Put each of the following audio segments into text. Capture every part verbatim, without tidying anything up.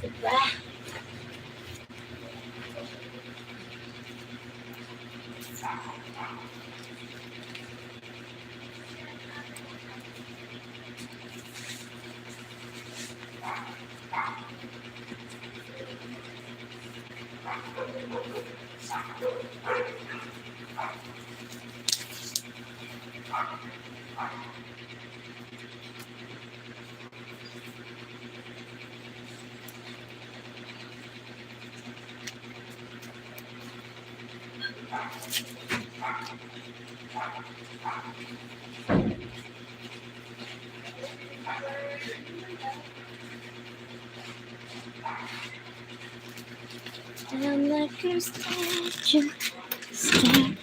Diba? I'm like a statue, statue.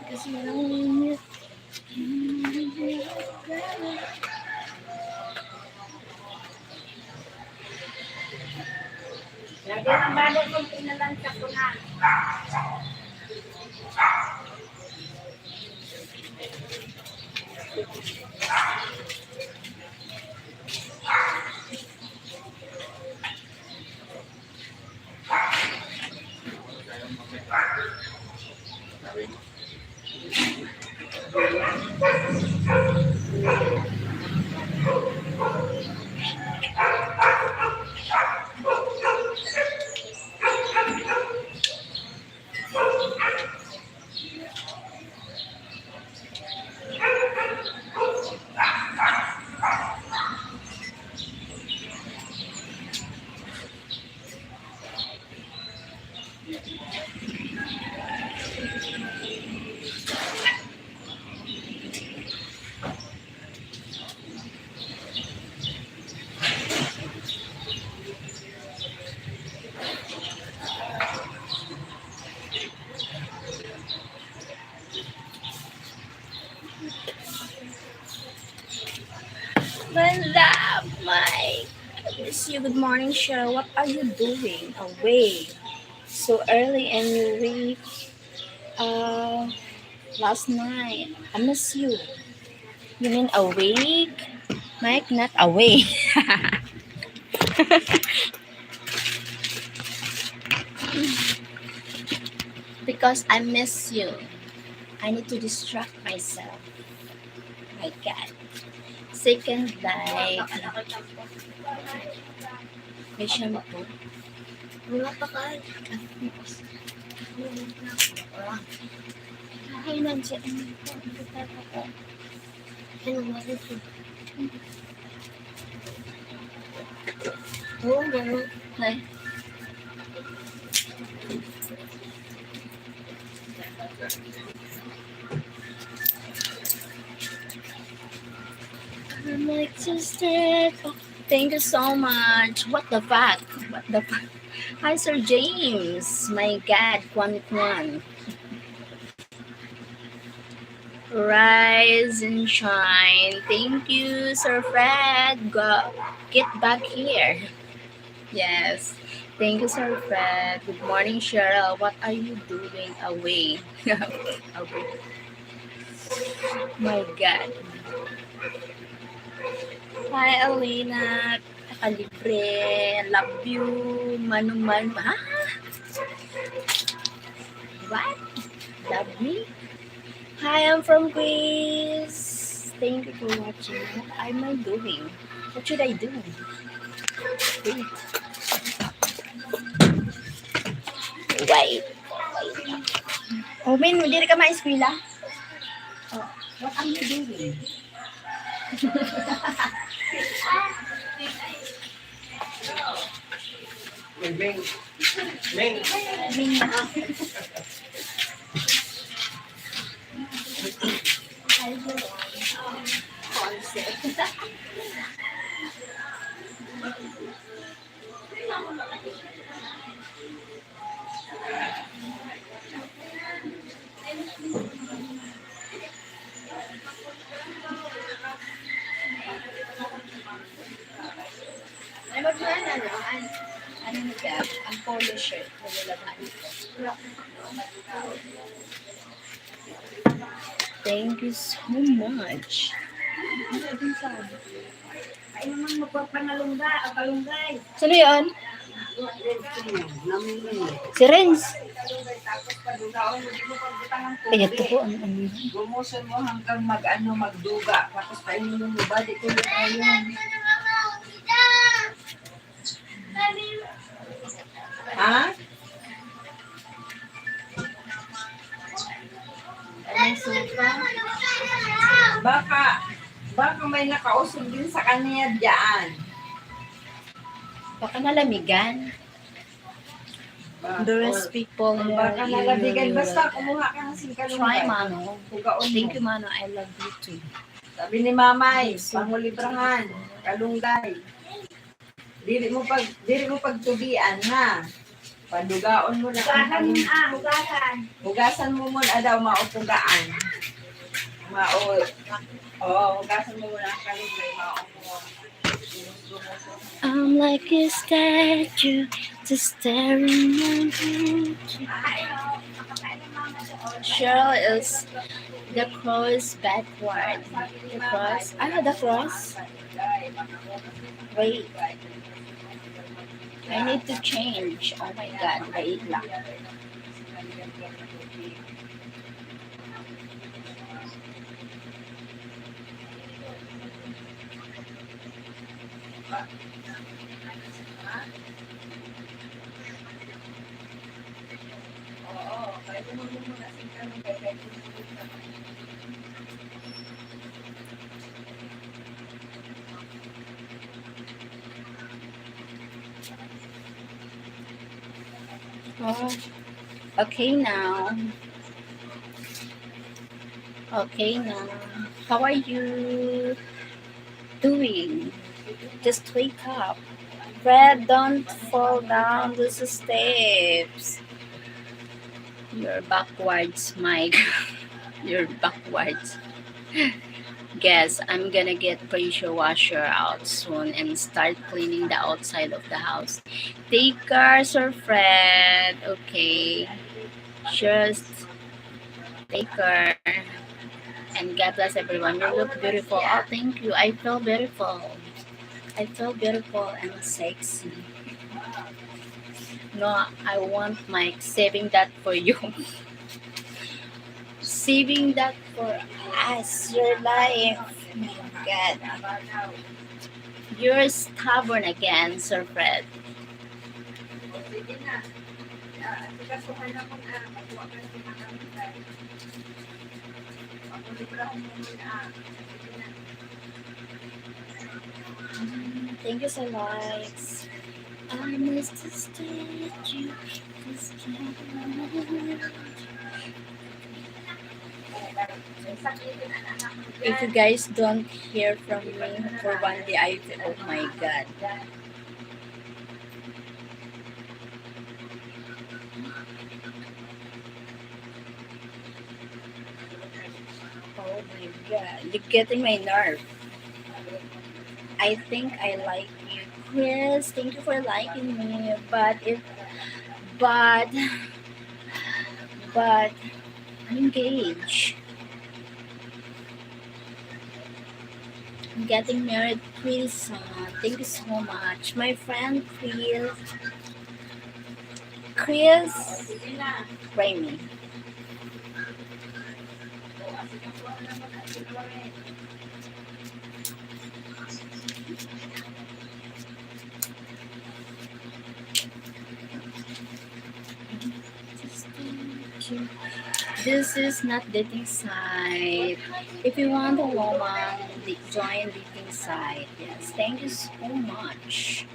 Kasi walang minute. Lagi ng bagay kong pinalansa ko na. What's up, Mike? I miss you. Good morning, Cheryl. What are you doing away so early and you wake uh, last night? I miss you. You mean awake? Mike, not away. Because I miss you. I need to distract myself. My God. Second life. May shampoo. Wala pa ka. Ay, nandiyan. Ano nga ito? Oo, ganun. Ay. I'm like, "Sister, thank you so much." What the fuck? What the fuck? Hi, Sir James. My God, Kwan Kwan. Rise and shine. Thank you, Sir Fred. Go, get back here. Yes. Thank you, Sir Fred. Good morning, Cheryl. What are you doing away? Away. My God. Hi, Alina. Kalibre. Love you. Mano-mano. Ha? What? Love me? Hi, I'm from Greece. Thank you for watching. What am I doing? What should I do? Wait. Wait. Oh, men, diri ka maeskwela? Oh, what are you doing? Ming, Ming, Ming. Ay, magmahal na, no? An-, ano ni Gab? Ang polo shirt, nilalabahan ko. Thank you so much. Ay naman magpapanalungga, ang kalunggay. Sino yun? Si Renz. Ay, ito po ang ano. Gumuson mo hanggang mag-ano, magduga. Tapos painimin mo ba? Di ko na yun. Ha? Anong suka? Baka, baka may nakausog din sa kanya dyan. Baka nalamigan. Those people Or baka nalamigan. Basta kumuha ka ng singkalunggay. Try, Mano. Hugaon mo. Thank you, Mano. I love you too. Sabi ni Mamay, pangulibrahan, kalunggay. Dili mo pag dili mo pagtubian, ha. Padugaon mo na. Hugasan mo na, hugasan. Hugasan mo muna daw, maupugaan. Mao. Oo, hugasan mo muna ang kalunggay, maupo. I'm like a statue, just staring at you. Cheryl is the cross backward. The cross. Ano the cross? Wait. I need to change. Oh my God. Wait lang. Oh, okay now. Okay now. How are you doing? Just wake up. Fred, don't fall down the steps. You're backwards, Mike. You're backwards. Guess I'm gonna get pressure washer out soon and start cleaning the outside of the house. Take care, Sir Fred. Okay. Just take care. And God bless everyone. You look beautiful. Oh, thank you. I feel beautiful. I feel beautiful and sexy. No, I want my saving that for you. Saving that for us, your life. My God. You're stubborn again, Sir Fred. Thank you so much. I miss the stage. If you guys don't hear from me for one day, I feel, oh my God. Oh my God, you're getting my nerve. I think I like you, Chris. Thank you for liking me. But if, but, but I'm engaged. I'm getting married, Chris. Uh, thank you so much, my friend Chris. Chris Raymond. This is not dating site. If you want a woman, join dating site. Yes, thank you so much.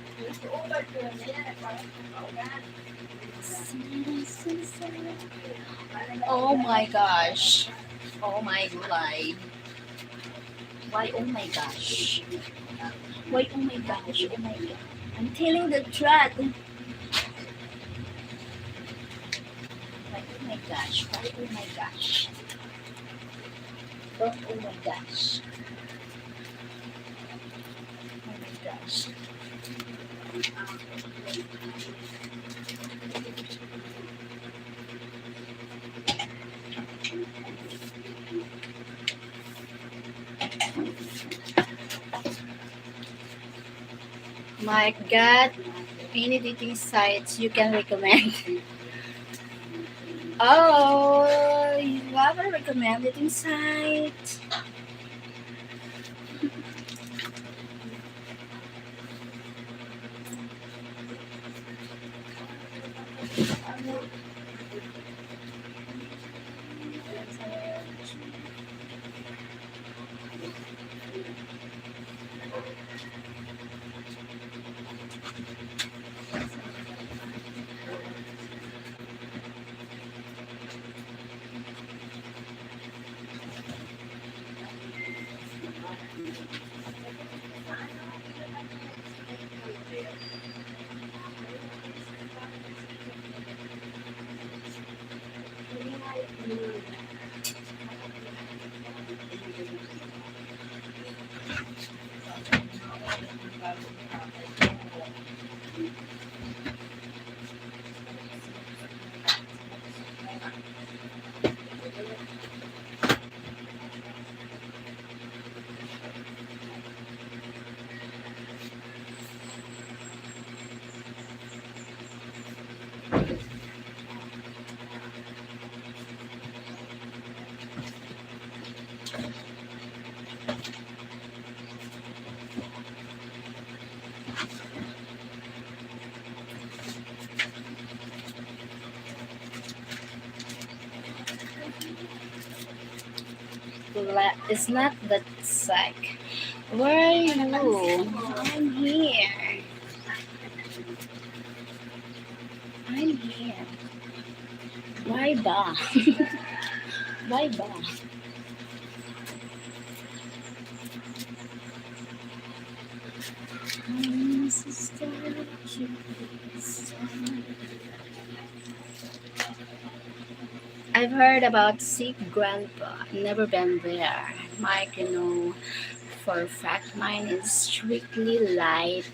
Oh my gosh. Oh my God. Why, oh my gosh. Why, oh my gosh, oh my God. I'm telling the truth. Why, oh my gosh, why, oh my gosh. Don't, oh my gosh. Oh my gosh. Mike, got any dating sites you can recommend? Oh, you have a recommend dating site? It's not that sick. Where are you? I'm here. I'm here. Why ba? Why ba? I've heard about Sick Grandpa. Never been there. Mike, you know for a fact, mine is strictly light.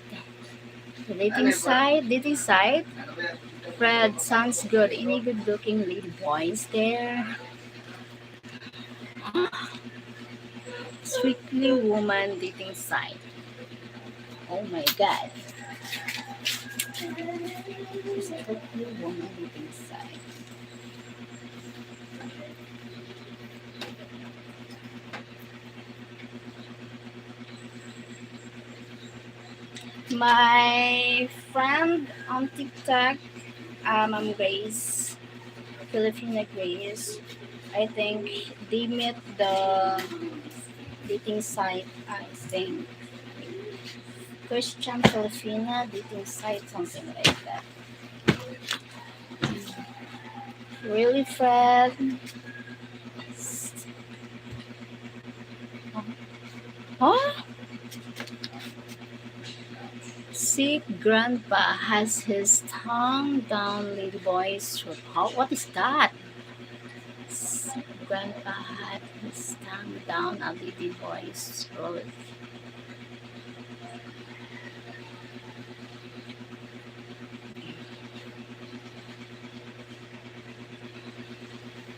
Dating site, dating site. Fred, sounds good. Any good-looking lady boys there? Strictly woman dating site. Oh my God. Strictly woman dating site. My friend on TikTok, uh, Ma'am Grace, Filipina Grace, I think they met the dating site, I think. Christian Filipina dating site, something like that. Really, Fred? Huh? Sick Grandpa has his tongue down lady boy's throat. How? What is that? Sick Grandpa had his tongue down a lady boy's throat.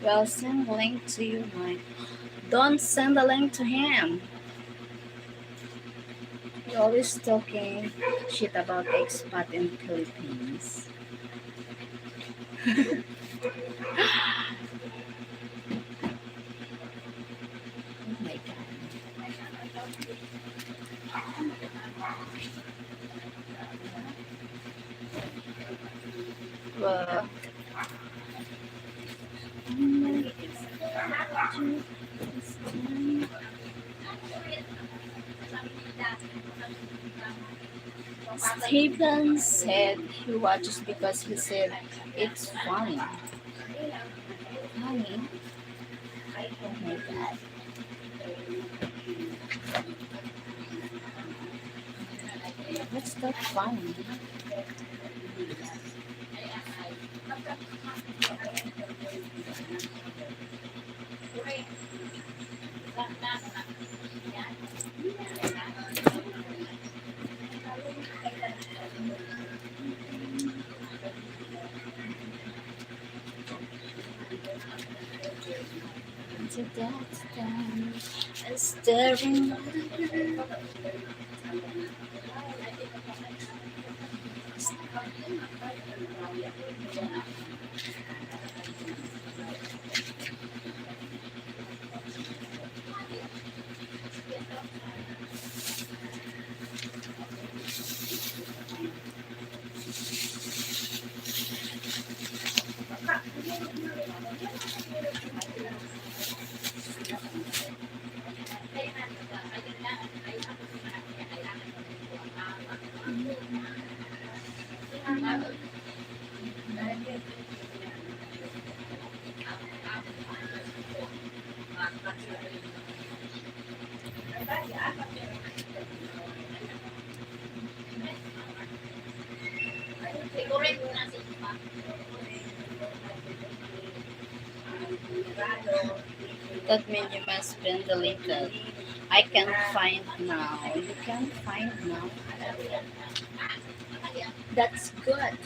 Well, send the link to you, Mike. Don't send the link to him. He always talking shit about expat in Philippines. Oh my God. Wow. Stephen said he watches because he said it's funny. Funny? Oh my God. What's that funny? Staring at the That menu has been deleted. I can't find now. You can't find now. That's good.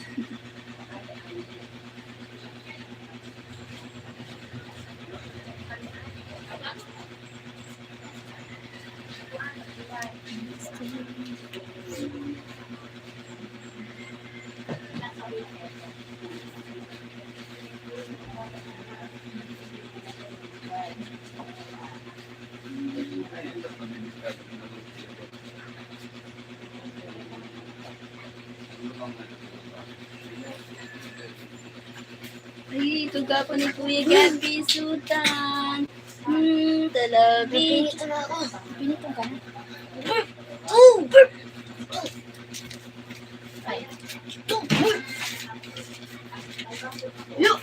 Ay, ito ka pa ni Kuya Gabby, Sutan. Hmm, talabi. Pinito na ako. Pinito ka na. Ay. Look!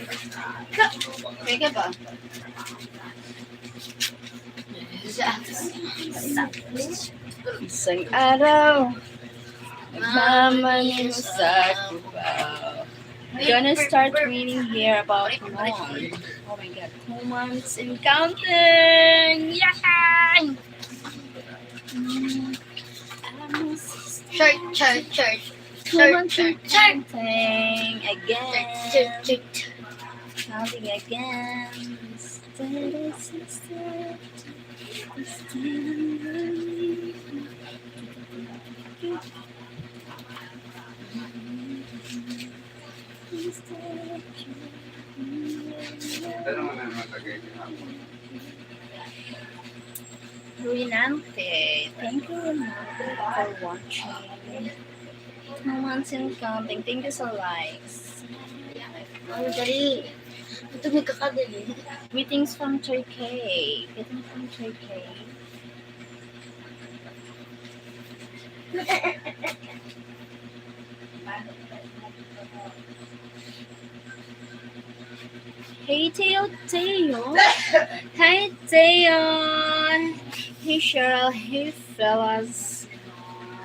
Teka ba? Isang araw, mamangin sa kubaw. Gonna start raining here about noon. Oh my God. Two months and counting! Yay! Short, short, short. Two months and counting again. Short, short, short. Counting again. Steady, sister. Ruinante, thank you, Renate, for watching. No one's in counting. Thank you sa likes. Ang dali. Ito nagkakadali. Greetings from Turkey. Greetings from Turkey. Hey, Teo, Teo. Hey, Teo. Hey, Cheryl. Hey, fellas.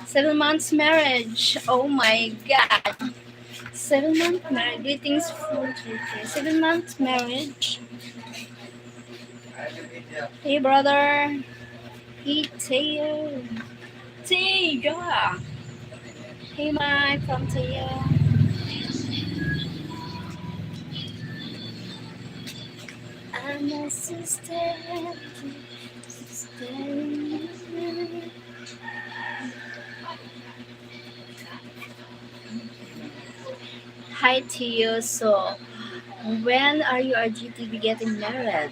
Seven months marriage. Oh my God. Seven month marriage. Greetings from Turkey. Seven month marriage. Hey, brother. Hey, Teo. Teo. Hey, Mike from Teo. I'm a sister. Sister. Hi, Teo. So, when are you R G T V getting married?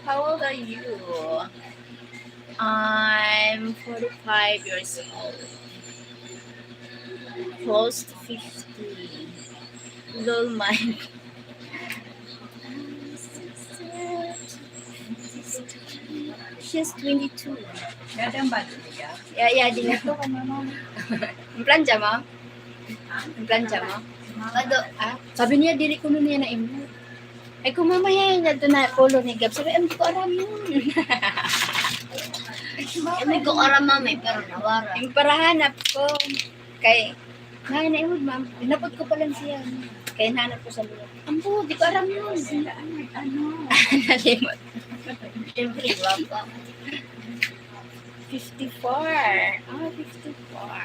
How old are you? I'm forty-five years old. Close to fifty. Lol, my. She's twenty-two. Dadang ba siya? Ya, ya, din. Ito ka naman. Ang plancha mo? Ang plancha mo? Pado, ah? Sabi niya, dili ko nun niya na-imot. Ay, kung mamaya yun, yadto na polo ni Gab. Sabi, "Ay, hindi ko aram yun." Hindi ko aram, mami, pero nawara. Yung parahanap ko, kay, "Nay, naimod, ma'am." Inabot ko pa lang siya. Kaya nahanap ko sa lugar. "Ambo, di ko aram yun." Ano? Nalimot. Siyempre, wapa. Fifty-four. Ah, fifty-four.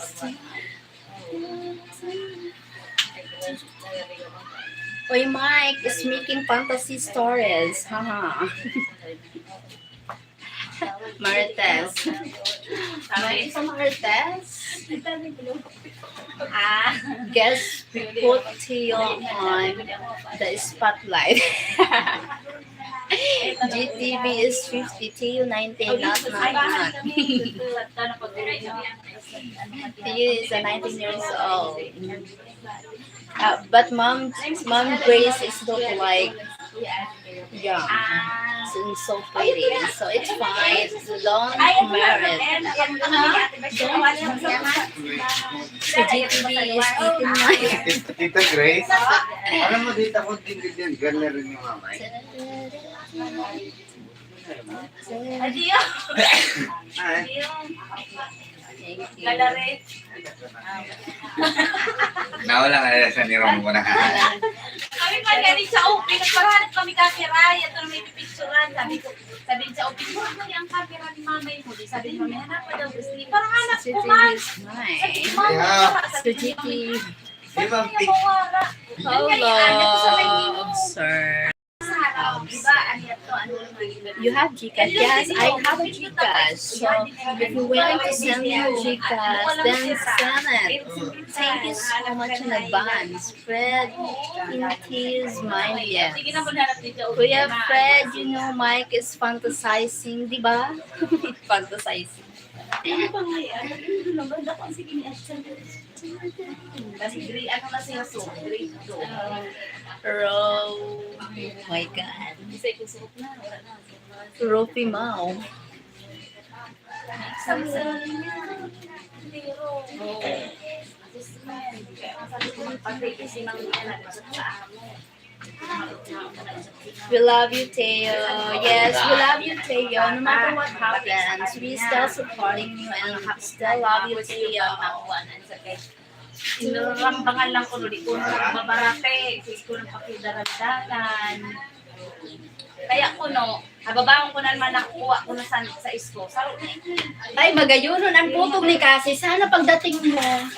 Oy, Mike is making fantasy stories. Haha. Marites. Mike is a Marites. Ah. Guess we put Theo on the spotlight. G T V is fifty, Theo ninety, not, not, not. Theo is a nineteen years old. Uh, but Mom, Mom Grace is look like young. She's so pretty, so it's fine. Don't married. So G T V is eighteen months. Tita Grace, alam mo, dito ako din ganyan, ganyan rin yung mama. Eh. Adiyo. Ay, Thank you. Galare. Nawala ka na sa nirong ko na. Kami pa galing sa O P, nagpahanap kami kakiray. Ito na may pipicturan. Sabi ko, sabi sa O P, "Huwag mo ang camera ni mamay mo." Di sabi ni mamay, "Hanap pa daw, Bruce Lee." Parang hanap ko, man. Sabi ni mama, Yeah. sabi ni Sujiti. Mama, "Saan niya mawara?" Hello, sir. Sa harap, di ba? Ano yan to? Ano yung mga You have Gcash? Yes, I have a Gcash. So, if you willing to send me a Gcash, then send it. Thank you so much in advance. Fred, in tears, my yes. Sige na, maghanap dito. Kuya Fred, you know Mike is fantasizing, di ba? Fantasizing. Ano ba nga yan? Ano yung ganda ko? Ang sige ni Ashton. Kasi grade, ano na siya, so, grade two. Ro, oh my God. Kasi kusot na, wala na. Rofi Mao. Sa mga niya. Pero, Diyos ko, kaya ang sabi ko, pati kasi nang anak sa amo. We love you, Teo. Yes, we love you, Teo. No matter what happens, we still supporting you and we still love you, Teo. Sinurambangan lang ko, di ko na nagbabarate. Di ko nagpakidarandanan. Kaya ko, no, nababangon ko na naman nakukuha ko na sa, sa isko. Saro na ito. Ay, magayunon ang putog ni Kasi. Sana pagdating mo,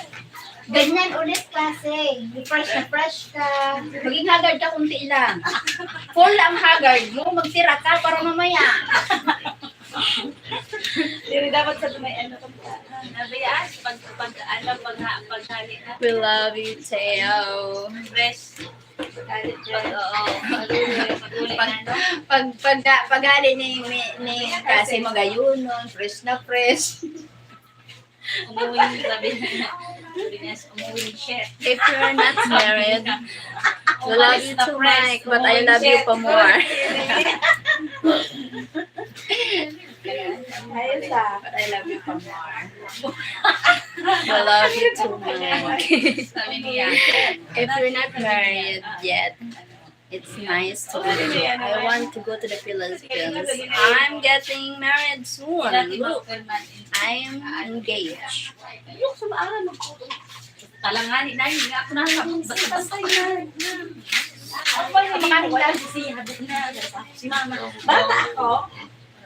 ganyan ulit, Kasi. Fresh na fresh ka. Maging haggard ka kunti lang. Full ang haggard mo, magtira ka para mamaya. Diri dapat sa may ano ka pa. Nabayaan, pag, pag, ano, pag, paghali na. We love you, Teo. Fresh. Pag, oo, pag-uli, pag-uli Pag, na, no? pag, pag, paghali ni, ni, ni Kasi magayunon, fresh na fresh. Umuwi, sabi niya. Sabi niya, umuwi, shit. If you're not married, we love you too, Mike, but I love you pa more. Ayos ah. But I love you pa more. I love you too, Mike. Sabi niya. If you're not married yet, it's nice to be. I want to go to the Philippines. I'm getting married soon. Look. I'm engaged. Yung sa maaral, magkuto. Talangani na yun. Ako na lang. Basta-basta. Ang pala yung mga nila, siya, habit na. Si mama. Bata ako.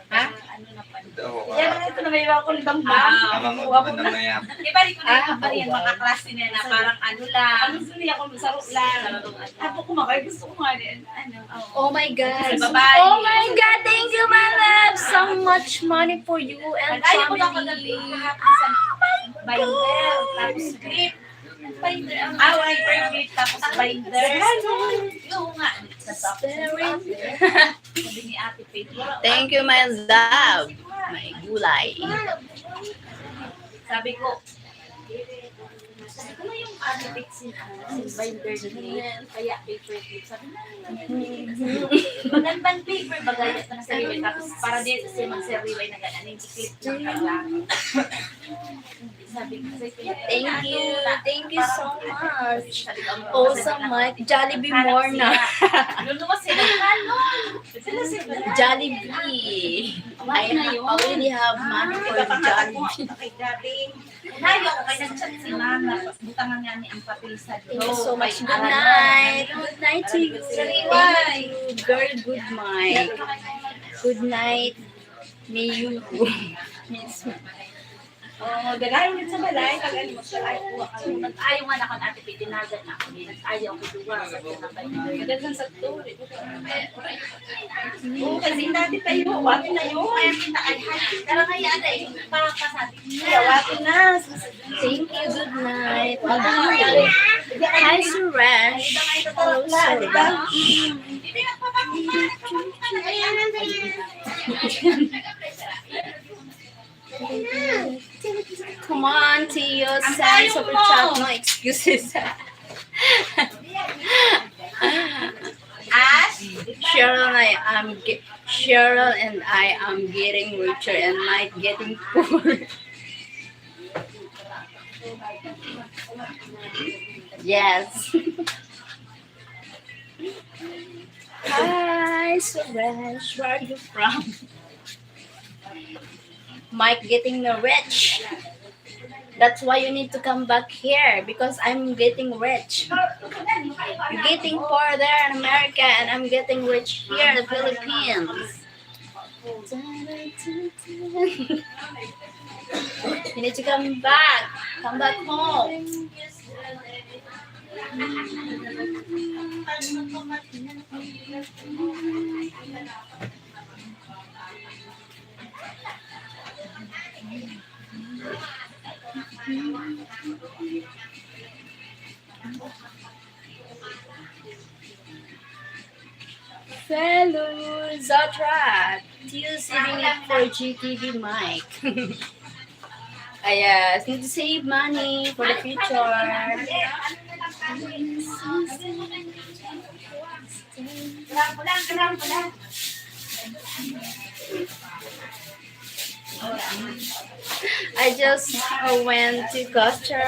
Ha? Ano na pa? Yan ang ito na may iba ko libang ba? Ah, Kuha ko na. Ibalik ko na yung mga klase niya na parang ano lang. Ano gusto niya kung saro lang? Ako kumakain, gusto ko nga rin. Ano? Oh my God. Babae. Oh my God, thank you, my love. So much money for you and Nag-ayaw ko na kagabi family. kahapon sa binder, tapos script. Binder, ang ah, wala yung permit, tapos binder. Oo nga. Sabi ni Ate Faith, wala. Thank you, my love. May gulay. Sabi ko, sabi ko na yung Ate Faith, sin, ano, sin binder ni, kaya paper clip. Sabi na, magandang paper, bagay ito na sa iyo. Tapos para din sa mga sariway na gano'n, yung clip lang pala. Sabi ko, Thank you. Thank you so much. Sabi ko, Oh, so much. Jollibee more na. Luluwas sila. Sila sila. Jollibee. I, I only have money for Jollibee. Nayo ko kay nag-chat si mama. Butangan nga ni ang papel sa Thank you so much. Good night. Good night to you. Thank you. Girl, good night. Good night. May you. Oh, dalayan ulit sa balay. Pag ano, sa ay, kuha ka. Nag-ayaw nga na kan Ate Piti, nagad na ako. Nag-ayaw ko duwa sa pinapay. Daghan sa to. Oo, kasi dati tayo, wati na yun. Kaya kita ay, tara nga yan ay, papasabi niya. Kaya wati na. Thank you. Good night. Hi, Suresh. Hello, Suresh. Come on, Tio. Send super chat. No excuses. Ash? Cheryl and I am ge- Cheryl and I am getting richer and Mike getting poor. Yes. Hi, Suresh. Where are you from? Mike getting me rich. That's why you need to come back here because I'm getting rich. You're getting poor there in America and I'm getting rich here in the Philippines. You need to come back. Come back home. Fellow Zatra, still saving up for G T V Mike. Ah, yes, need to save money for the future. I just uh, went to Costco,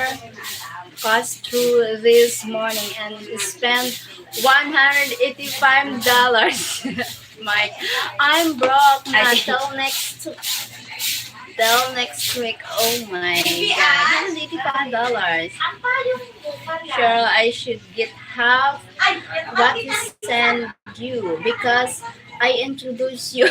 Costco this morning and spent one hundred eighty-five dollars. Mike, I'm broke na till next till next week. Oh my God, one hundred eighty-five dollars. Cheryl, I should get half what he send you because I introduce you.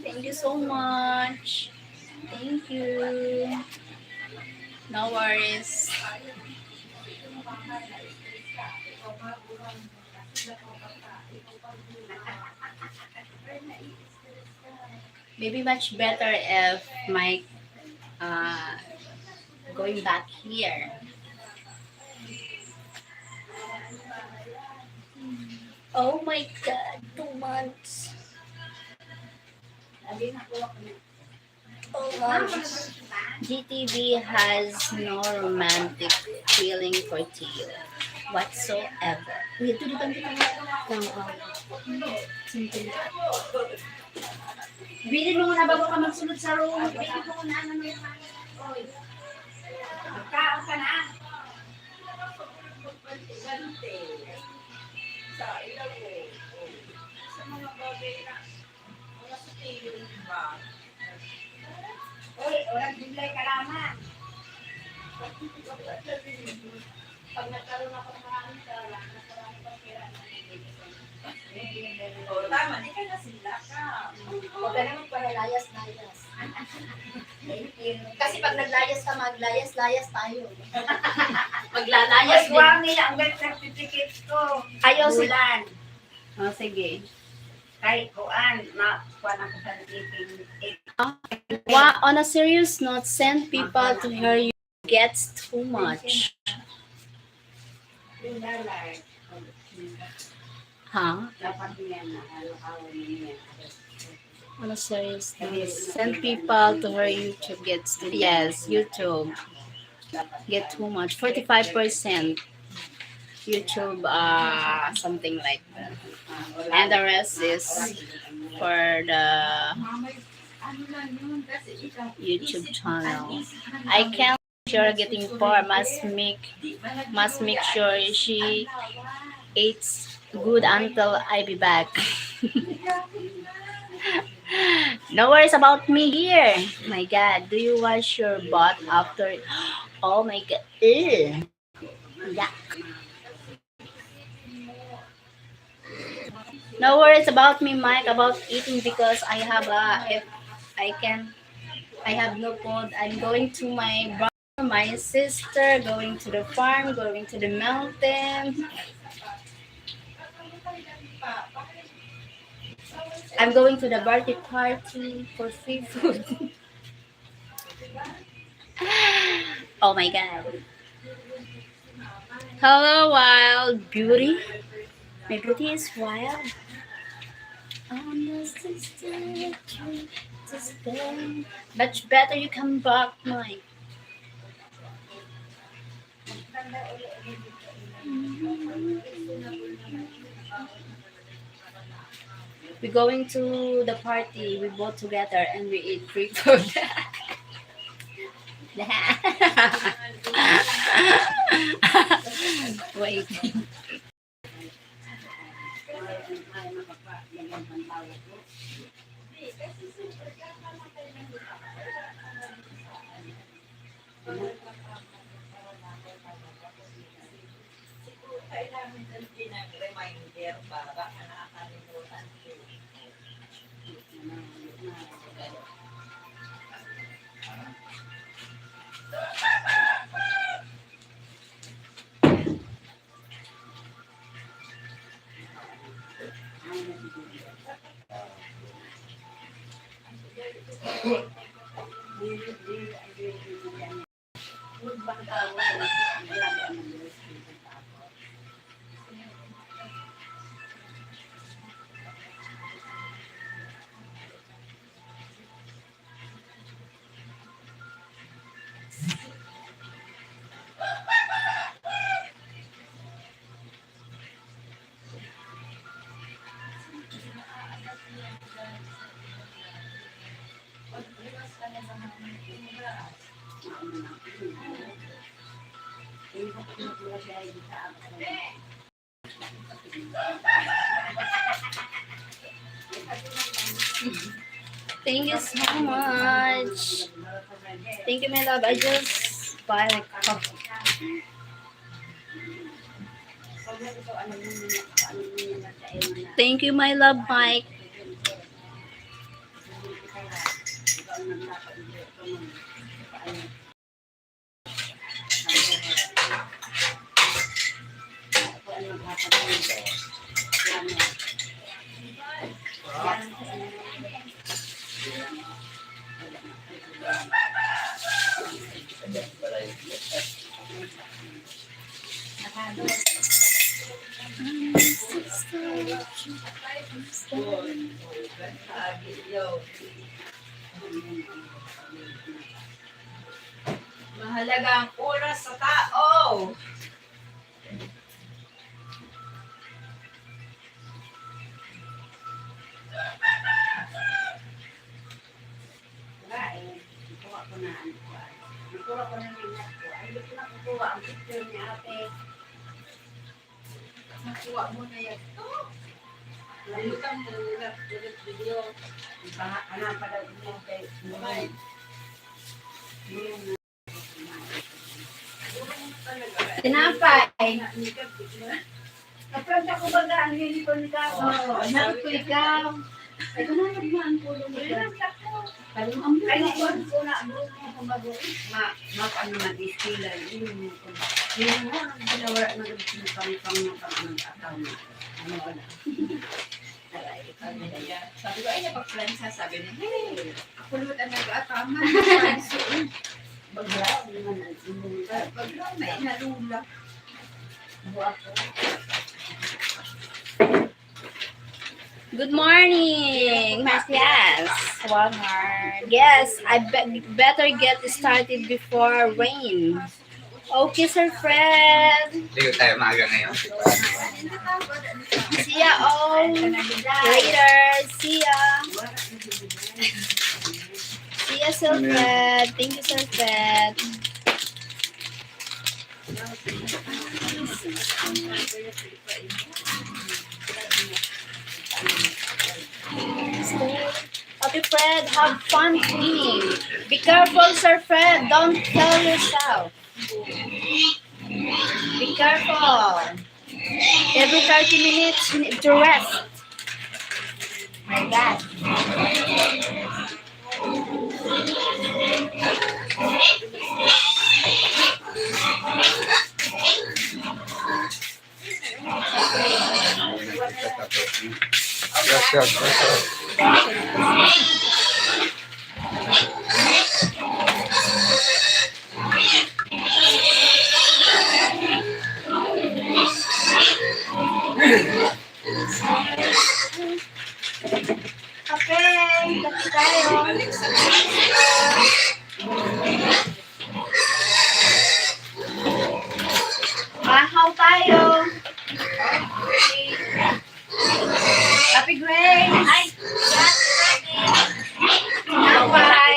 Thank you so much. Thank you. No worries. Maybe much better if Mike uh, going back here. Oh my God, two months. Oh, G T V has no romantic feeling for Tio. whatsoever. Uy, ito, di ba, hindi ka nga lang, ah, simple. Bilhin mo muna bago ka magsunod sa room. Bilhin mo muna, ano mo yung, oy. Magkaon ka na. Sa ilaw ko. Sa mga bagay na, mga sutilyo, di ba? Uy, walang gulay ka lamang. Pag nagkaroon ako ng marami ka, wala na, marami pang pera na. O, tama, di ka na sila ka. Huwag ka na magpalayas-layas. Kasi pag naglayas ka, maglayas-layas tayo. Maglalayas Ay, din. Wami, ang birth certificate ko. Ayaw si Bulan. Oh, sige. Kay kuan, ma-, kuan ako sa ipin-, ip- Wa-, on a serious note, send people to her, you gets too much. Ha? Dapat niya na, ano, awan niya. On a serious note, send people to her YouTube gets too, yes, YouTube. Get too much. Forty-five percent YouTube, uh, something like that. And the rest is for the YouTube channel. I can't sure getting poor. Must make, must make sure she eats good until I be back. No worries about me here. My God, do you wash your butt after? Oh my God. Ew. Yuck. No worries about me, Mike, about eating because I have a, if I can, I have no food. I'm going to my brother, my sister, going to the farm, going to the mountain. I'm going to the birthday party for free food. Oh my God. Hello, wild beauty. My beauty is wild. I'm the sister, sister. Much better you come back, Mike. We going to the party, we both together and we eat free food. Wait. Siguro kailangan ng pinag-reminder ba? Baka nakakalimutan ko. Thank you so much. Thank you, my love. I just balik. Thank you, my love, Mike. Mahalaga ang oras sa tao. Nakuha mo na yan. Nalimutan mo na, ulit video. Iba, ano pala, ano kay, tinapay. Kapag ako baga, ang uniform ka. Oo, anak ko ikaw. Ay, ko na nagmaan po doon. Ay, ang uniform ko na, ang buhok mo, kumbaga, ma-, ma-, ano, mag-istila, yun yung uniform. Yun nga, ang ginawala na rin, pinapangipang ng pang-, ng akaw na. Ano ba na? Aray, ano ba yan? Sabi ko, "Ay, napag-plan sa," sabi niya, "Hey, ako naman ang nag-aataman." Sabi ko, "Uy, bagla, ano naman ang inyong bagla, may inalula." Buwak ko. Good morning, Matias. Yes, I be- better get started before rain. Okay, Sir Fred. Ligo tayo maaga ngayon. See ya all later. See ya. See ya, Sir Fred. Thank you, Sir Fred. Ate Fred, have fun cleaning. Be careful, Sir Fred. Don't kill yourself. Be careful. Every thirty minutes, you need to rest. My God. Yes, yes, yes, yes. Okay, kape tayo. Bahaw tayo. Happy Grace. Ay, tinapay.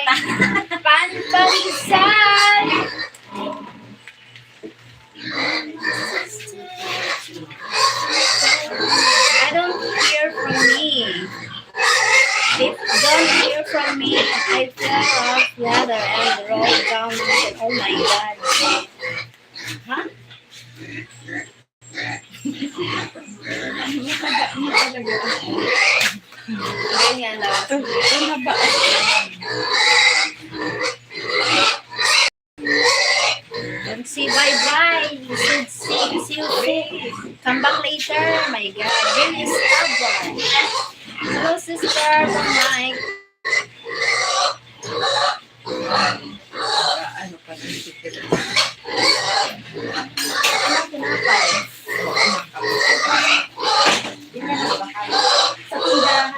Panpansal. I don't hear from me. If don't hear from me, I fell off ladder and rolled down mountain. Oh my God. Ha? Ganyan lang. Don't say bye-bye. You should say, see you soon. Come back later. My God. Where is Tabang? Hello, sister. Bye. Ano pa rin? Ano, tinapay? Sa tindahan.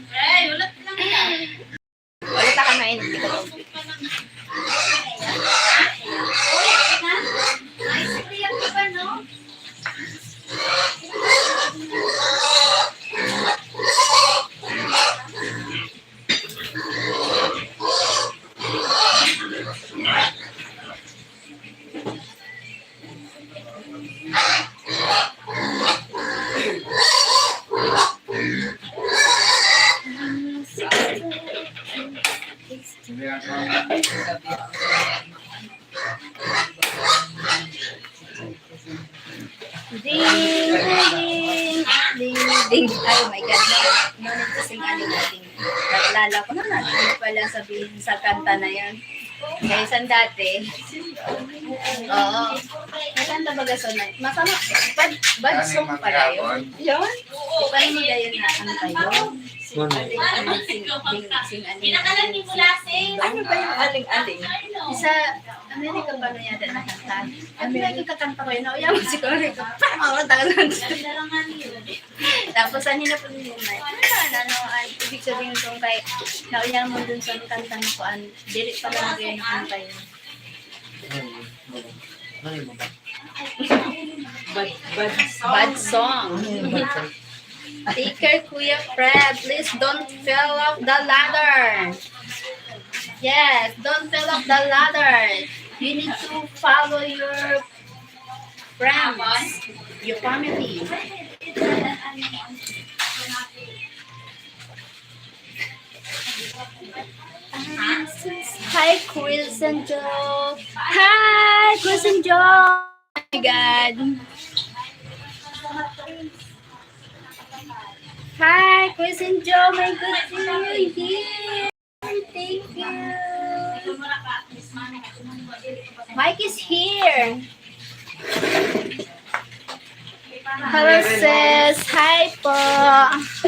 Ay, ulat lang yan. Wala ka kamain, hindi ka tubig. Ding, ding, ding, ding. Ay, oh my God. No need to sing aling-aling. Naalala ko na, hindi pala sabihin sa kanta na yan. Kaya isang dati, oo. May kanta baga sa night. Masama, bad, bad song pala yun. Yun? Di ba naman ganyan na kanta yun? Sing aling-aling, sing, sing aling-aling, sing. Ano ba yung aling-aling? Sa Amerika pa na yata nakanta. Ano ba yung kakanta ko yun? Nauya mo siguro ito. Parang mga tagal lang. Tapos, ano na po nila? Ano, ano, ano, ibig sabihin kung kay, nauya mo dun sa kanta na kuan, dili pa lang kayo nakanta yun. Bad, bad, bad song. Take care, Kuya Fred. Please don't fell off the ladder. Yes, don't fell off the ladder. You need to follow your friends, your family. Hi, Chris and Joe. Hi, Chris and Joe. Oh my God. Hi, Chris and Joe. My good to see you here. Thank you. Mike is here. Hello, sis. Hi po.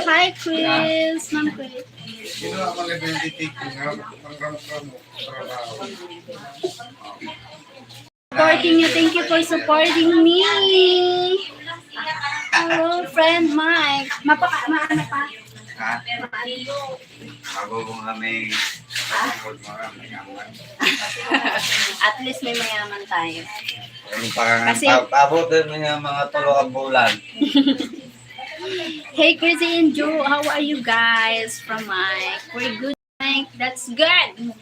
Hi, Chris. Ma'am Chris. Sino ang mga identity ko nga? Ang ramo-ramo, trabaho. Supporting you. Thank you for supporting me. Hello, friend Mike. Mapaka, maano pa? Ha? Maano? Bago kong kami, bago mga mayaman. At least may mayaman tayo. Ano pa nga, kasi pa-, paabot din ng mga tulo ang bulan. Hey, Chrissy and Joe, how are you guys? From Mike. We're good, Mike. That's good.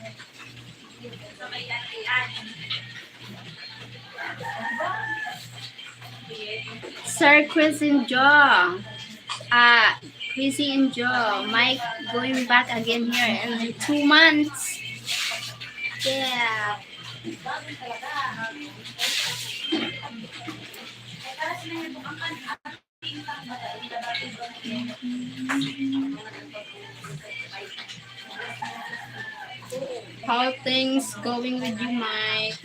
Sir Chris and Joe. Ah, Chrissy and Joe. Mike going back again here in two months. Yeah. How things going with you, Mike?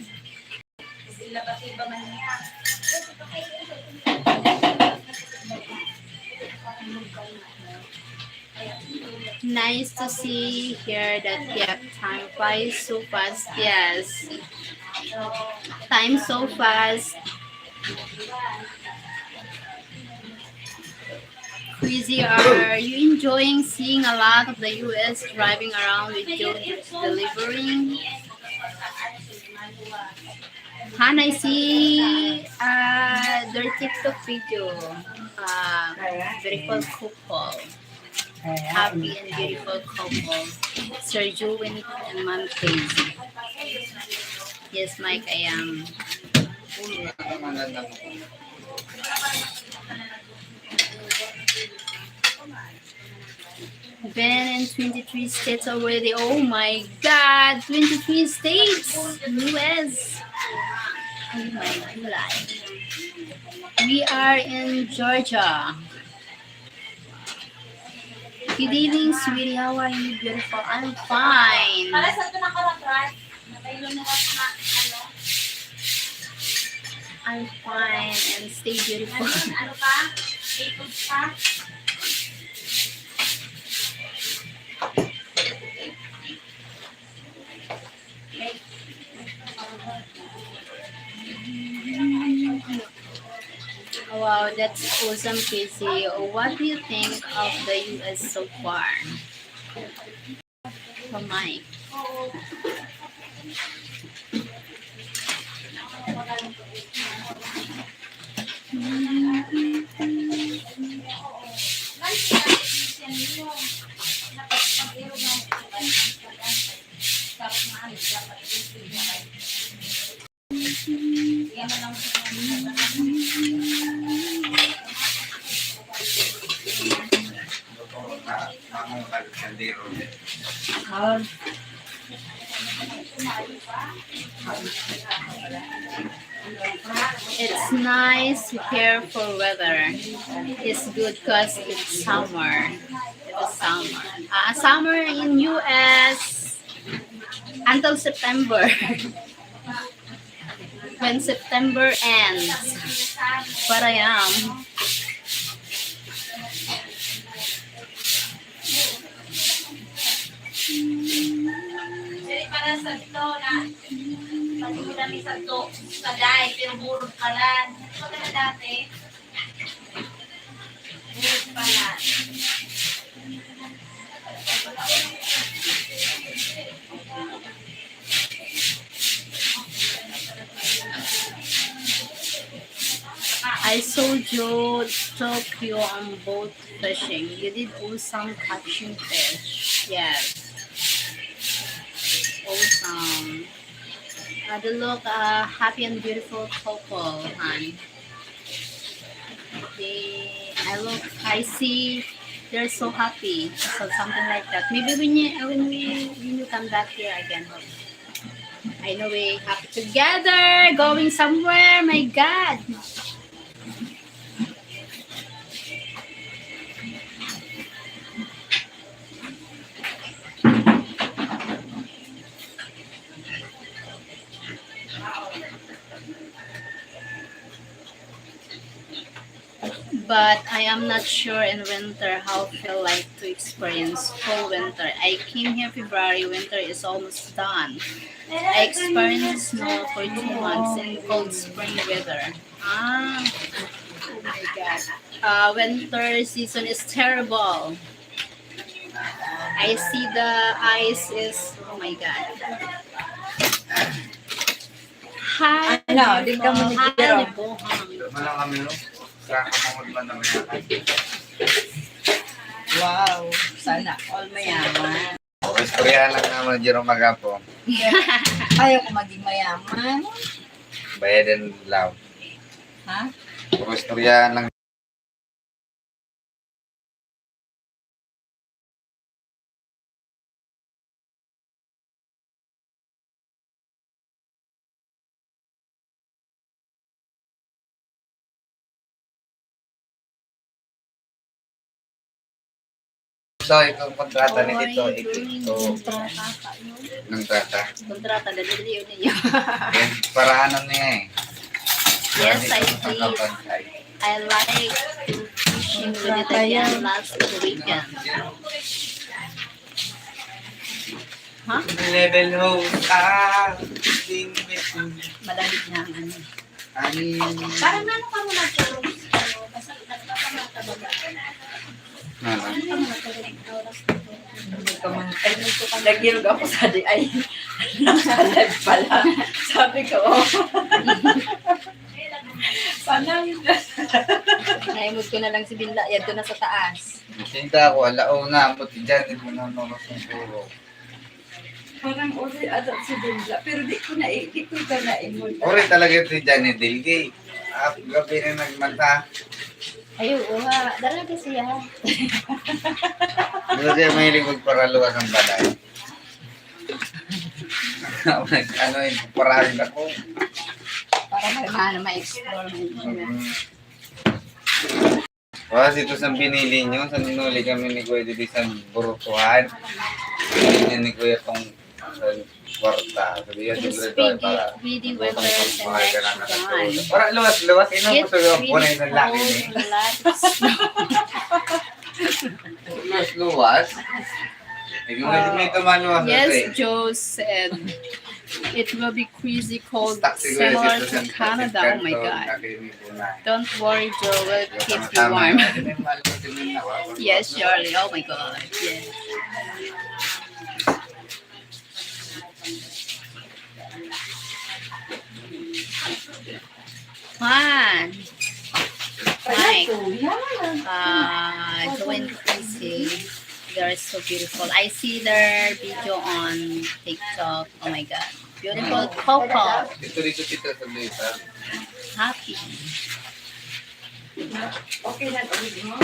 Nice to see here that, yep, time flies so fast. Yes. Time so fast. Crazy, are you enjoying seeing a lot of the U S driving around with Joe delivering? Han, I see, uh, their TikTok video. Uh, beautiful couple. Happy and beautiful couple. Sir Joe and Ma'am Casey. Yes, Mike, I am. Been in twenty-three states already. Oh my God, twenty-three states, U S. Oh my God. We are in Georgia. Good evening, sweetie. How are you, beautiful? I'm fine. Para sa ito na karatrat, nakailo na lang sa ano. I'm fine and stay beautiful. Ano, ano pa? Ikot pa? Wow, that's awesome, Casey. What do you think of the U S so far? From Mike. It's nice here for weather. It's good 'cause it's summer. It's summer. Ah, summer in U S until September. When September ends, but I am. Dili para sa ito na pag-ulan ni sa to, sa dahil, pero burot pa lang. Ito na dati. Burot pa lang. I saw you Tokyo on boat fishing. You did awesome catching fish. Yes. Um, uh, they look uh, happy and beautiful couple, hon. They, I look, I see they're so happy. So something like that. Maybe when you when we when you come back here again, I know we happy together, going somewhere. My God. But I am not sure in winter how feel like to experience full winter. I came here February, winter is almost done. I experienced snow for two months and cold spring weather. Ah, oh my God. Uh, winter season is terrible. I see the ice is, oh my God. Hi, ano, di ka mo hi, nagdiro. Ano lang kami, no? Sa kamangod man naman yan. Wow, sana all mayaman. O, istoryahan lang naman, Jerome Magapo. Ayaw ko maging mayaman. Bayad and love. Ha? Puro istoryahan lang. So, itong kontrata ni Tito, ito, ito, kontrata kayo. Ng trata. Kontrata, dali-dali yun ninyo. Yan, para ano niya eh. Yes, I did. I like to fishing with it again last weekend. Ha? Level hose. Ah, ding, ding. Malamig na ang ano. Ay. Parang ano ka mo nagkaroon? Kasi nagpapamata ba ba? Ano? Ano ka mo nagkaroon? Lagyan ako sa di ay. Naka-live pala. Sabi ko, oh. Sana yun. Naimod ko na lang si Binla. Yan ko na sa taas. Sinta ako, alaw na. Buti dyan, hindi mo na ako siguro. Parang uri ata si Binla, pero di ko na, di ko ka naingon. Uri talaga si Johnny Dilgay. Ah, gabi na nagmata. Ay, oo nga. Dara ka siya. Ano siya mahilig magparaluwas ng balay? Ano yung parahin ako? Para may mga ma-explore mo. Mm. Wala, ito sa pinili nyo, sa ninuli kami ni Kuya dito sa Burutuhan. Pinili ni Kuya tong, ah, kwarta. Sabi niya, it's libre daw, pretty, para pretty weather the next one. Para luwas-luwas, ino, gusto ko punay ng laki ni. Luwas-luwas. Ikaw, may, may tumaluwas na. Yes, eh. Joe said, it will be crazy cold, similar to Canada. Oh my God. Don't worry, Joe. We'll keep you warm. Yes, surely. Oh my God. Yes. Juan. Mike. Uh, Joe and Chrissy. They're so beautiful. I see their video on TikTok. Oh my God. Beautiful couple. Dito, dito, dito, sa mesa. Happy. Okay na, ulit mo.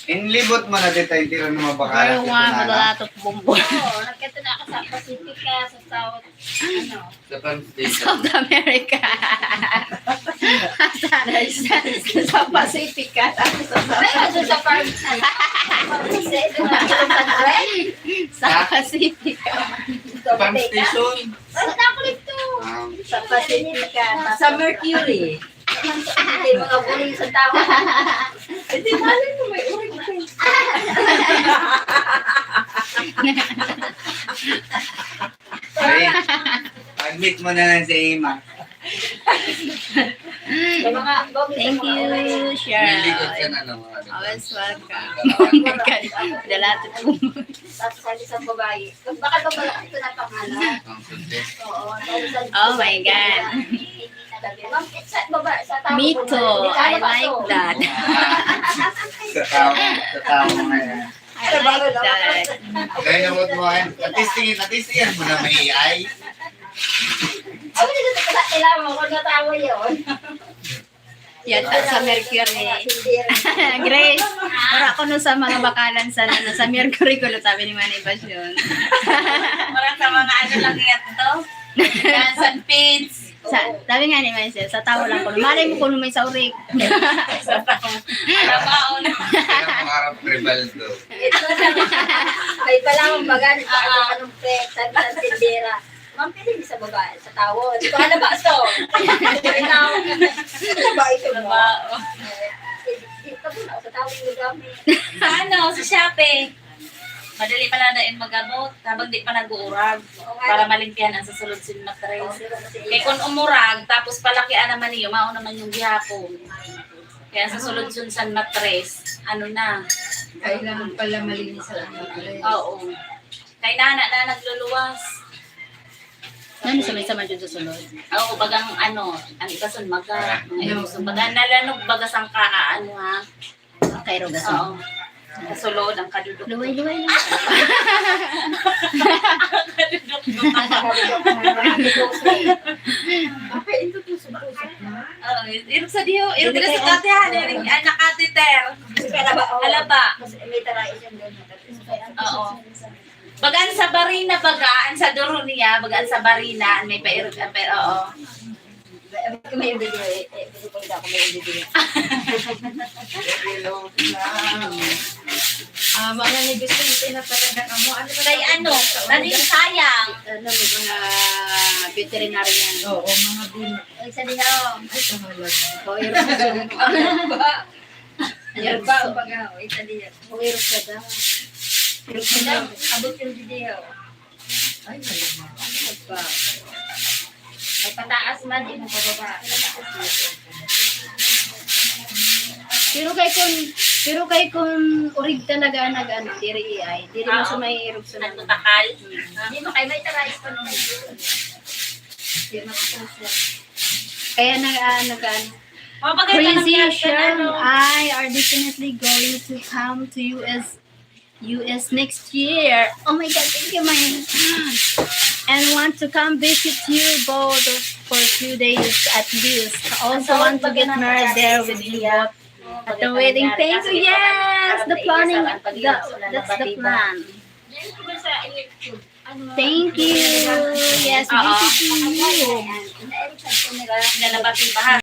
Inlibot mo na dito yung tira ng mga bakala. Girl, one with a lot of bumbon. Oo, nagkita na ako sa Pacific, ah, sa South, ano? Sa Pan Station. South America. Sa, sa, sa Pacific ka, tapos sa South. Ay, nandun sa farm. Sa South Pacific. Sa Pan Station. Basta ako nito. Um, sa Pacific ka, sa Mercury. Hindi, mga bully sa tao. Hindi, malay mo, may uring ko. Ay, admit mo na lang sa ima. Thank you, Cheryl. Niligot ka na, no? Always welcome. Dala to po. Tapos sabi sa babae, baka daw pala ito na pangalan. Ang success. Oo, dahil sa Oh my God. Sabi, ma'am, sa baba, sa tao. Me too. I like that. Sa tao, sa tao na yan. I Trabaho lang. Kaya mo mo, eh. Natistingan, natistingan mo na may A I. Ay, hindi ko pala kailangan ko natawa yun. Yan, sa Mercury. Grace, para ko no sa mga bakalan sa, ano, sa Mercury ko, no, sabi ni Manay Basyon. Para sa mga ano lang yan to. Yan, San Pits. Sa, sabi nga ni Manay, sa tao lang ko. Malay mo kung may saurig. Sa tao. Alabaon. Kaya mga harap tribal to. Ito na. May pala akong baga, nagpaano, anong pre, sabi ng tindera. Ma'am, pwede di sa babae, sa tao. Di ko alam ba, so? Ikaw, ano ba ito mo? Trabaho. Eh, eh, ito po na, sa tao yung gamit. Sa ano, sa Shopee. Madali pala na yung mag-abot habang di pa nag-uurag para malimpihan ang susunod sin matres. Kaya kung umurag, tapos palaki naman niyo, mao naman yung gihapon. Kaya sa susunod sin matres, ano na? Kailangan pala malinis ang matres. Oo. Kaya nana na nagluluwas. Ano sa may sama dyan sa sulod? Oo, bagang ano, ang ikasun maga. Ang ikasun baga, nalanog baga sang kaa, ano ha? Kairogasan. Oo. Kasulod ang kadudok. Luway-luway lang. Kadudok. Apa, ito tusok-tusok na? Oo, irog sa diyo. Irog na sa katihan. Irog, ah, nakateter. Alaba. Alaba. Mas may tarais yung doon. Oo. Baga an sa barina, baga an sa duro niya, baga an sa barina, an may pairog, an pair-, oo. May video, eh, eh, gusto ko ako may video. Ah, mga negosyo, ito na talaga kamo. Ano ba Kay tawag ano, sa ano yung sayang? Ano, may mga veterinarian. Oo, mga bin- Ay, sa dihaw. Ay, pangalan. O, irog sa dihaw. Ano ba? Irog sa baga, o, isa dihaw. O, irog sa daw. Irog sa daw. Abot yung dihaw. Ay, malamang. Ano ba? Ay, pataas man, di mo pababa. Pataas man. Pero kay kun, pero kay kun urig talaga nag-ano, diri iay, diri mo sa may irog sa Nagbutakal? Hindi mo kaya may tarais pa nung Hindi matutuso. Kaya nag, ah, nag, ano, Mabagay ka ng Crazy yan, Shem, ano? I are definitely going to come to U S, U S next year. Oh my God, thank you, my, and want to come visit you both for a few days at least. I also want to get married there with you both at the wedding. Thank you. Yes, the planning, the, that's the plan. Thank you. Yes, we Oo. Visit you. Nalabati ba, ha?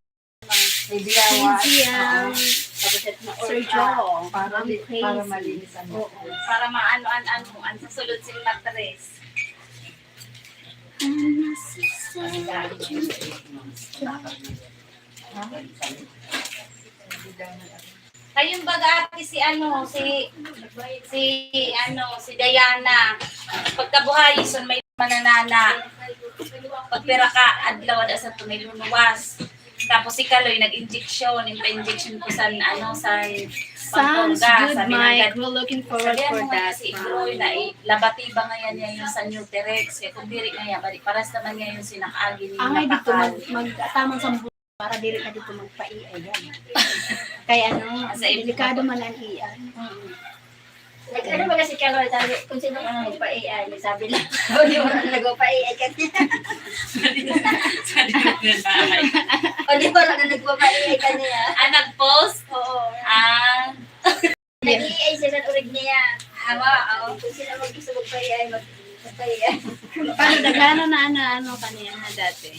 May biyawa. Crazy, ah. Tapos ito na Sir oil, Joe, ah, para ang li-, para crazy. Malinis ang Oo. Para maano, an, ano, ang sasulod sin matres. Ano sa sa Kayong baga, ate, si ano, si, si, ano, si Diana. Pagkabuhay, son may mananana. Pagpira ka, adlaw, ada sa tunay lunuwas. Tapos si Kaloy, nag-injection, yung pa-injection ko sa, ano, sa Sounds good, Mike. We're looking forward for that. Sabihan mo nga si Ibroy na i-, labati ba ngayon niya yung sa New Terex? Kaya kung diri ngayon, bali, paras naman ngayon sinakaagi ni Ay, dito mag, mag, tamang sambu-, para diri na dito magpa-A I yan. Kaya ano, delikado man ang A I. Mm. Nag-ano ba kasi ka, Lord? Sabi, kung sino ka na magpa-A I, nagsabi lang. O, di ba na nagpa-A I ka niya? O, di ba na nagpa-A I ka niya? Ah, nag-post? Oo. Ah. Nag-A I siya sa urig niya. Ama, oh, kung sino mag-, gusto magpa-A I, mag-, magpa-A I. Paano, daghana na, ano, ano, kaniya na dati?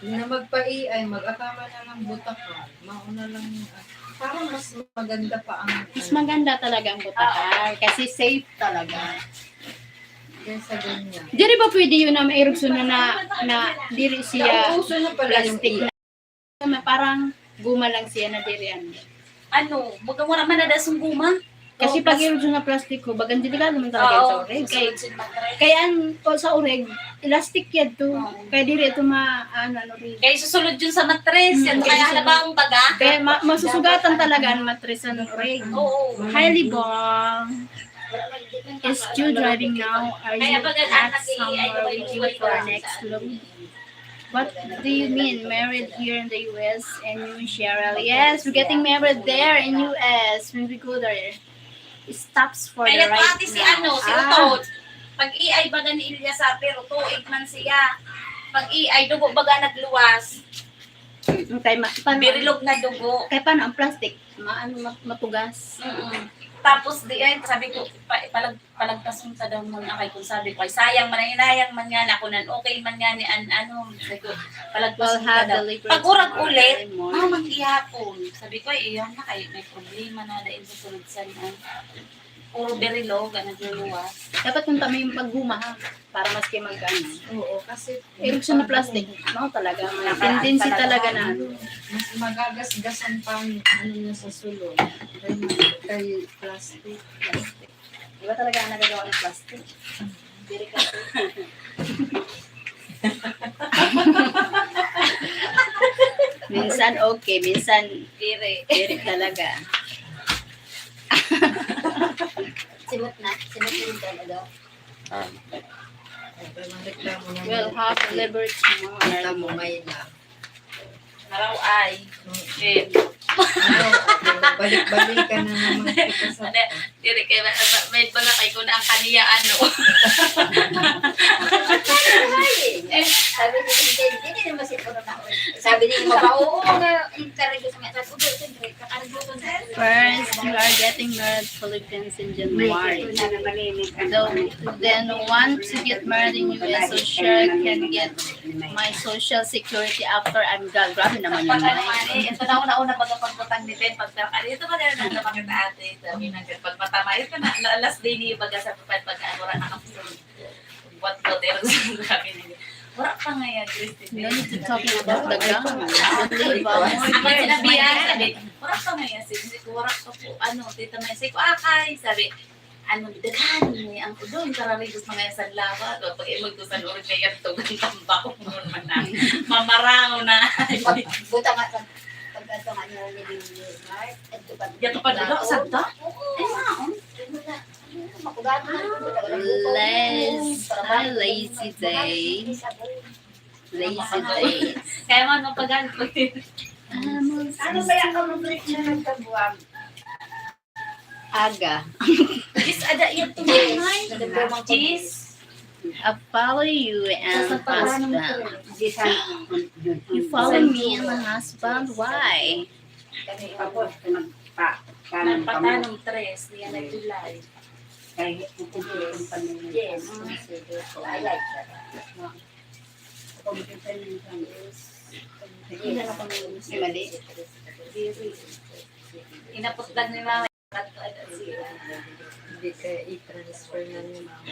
Na magpa-A I, mag-atama na ng butaka. Mauna lang yung, ah, parang mas maganda pa ang, Mas ano, maganda talaga ang butaka. Oo. Kasi safe talaga. Kaysa ganyan. Diri ba pwede yun na mairog sa na, na, na diri siya Nauuso na pala yung plastic A I. Na parang guma lang siya na diri, ano. Ano, baga wala man nadasong guma. Kasi pag irog sa plastiko, bagang delikado man talaga sa urig. Kay, kay ang, o, sa urig, elastic yan to. Oo. Kaya diri ito ma-, ano, ano rin. Kaya susulod yun sa matres, yan kaya halabaong baga. Kaya ma-, masusugatan talaga ang matres sa urig. Oo. Hi, Libong. Is still driving now. Are you at somewhere waiting for next load? What do you mean, married here in the U S and you, Cheryl? Yes, we're getting married there in U S when we go there. stops for Kaya the right ate si now. ano, si Ah. Utod. Pag-iay baga ni Elias, pero tuig man siya. Pag-iay, dugo baga nagluwas. Mm, kay ma-, paano, Birilog na dugo. Kay paano ang plastic? Ma-, ano, ma-, matugas. Mm-mm. Tapos di ay, sabi ko, pa-, palag-, palagpason ka daw muna kay kung sabi ko, ay sayang man, hinayang man yan, ako nan okay man yan, ni an-, ano, sabi ko, palagpason We'll ka have daw. delivery Pag urag tomorrow ulit, early morning. mamang ihapon. Sabi ko, ay, iyan na, kay may problema na, dahil sa sulod sa niyan. Puro berilog ang nagluluwas. Dapat kung kami yung pagguma, ha? Para maski mag-ano. Oo, kasi Pero siya na plastic, no? Talaga, may Naka- tendency talaga talaga na. Mas magagasgasan pa ang ano niya sa sulod. Kay, kay plastic, plastic. Iba talaga ang nagagawa ng plastic. Diri ka. Minsan okay, minsan Diri. diri talaga. Simot na, simot na yung talaga. Ah. We'll have delivery tomorrow. Kita mo ngayon na. Naraw ay. Eh. Ano, balik-balik ka na naman kita sa Hindi, diri kay may, may mga kay ko na ang kaniya, ano. Sabi ni Vincent, hindi naman siguro na ako. Sabi niya, "Mabao nga, yung karga sa mga, sabi ko, siyempre, kakarga ko na." First, you are getting married Philippines in January. So, then want to get married in U S so sure can get my social security after I'm gone. Grabe naman yun, Patay Nay. naman eh. Ito na una-una baga pagkutang ni Ben. Pag, ano, ito ba na lang naman kita ate? Sabi na, pag matama, ito na, la-, last day ni baga sa pag, pag, ano, wala na kami sa what, what, ito, sabi niya. Wala pa nga yan, Christy. No need to talk about the gun. Ako sinabihan, sabi, "Wala pa nga yan, sis." Sabi ko, "Wala pa po." Ano, tita May, sabi ko, "Akay," sabi, ano, daghan ni ang udon, kararigos mga yan sa lawa. Pag imod ko sa loob na yan, tugang tambak mo naman na. Mamaraw na. Pag, buta nga, pag, pag ato nga niya ni Mart, ito pa. Yato pa dito, sa da? Oo. Ay, maon. Ano na? Ano na? Makugato na ito. Lazy, ah, lazy day. Lazy day. Kaya man, mapagal ko yun. Ano ba yung pag-break na nagkabuwag? Aga. Is ada yung tumay. Is. I follow you and husband. You follow me and my husband. Why? Tapos, nagpa-, Nagpatanom tres, niya na July. Kaya, Yes. I like that. Hindi na ako nag-, Mali. Inapot lang ni mama. Hindi kaya i-transfer na ni mama.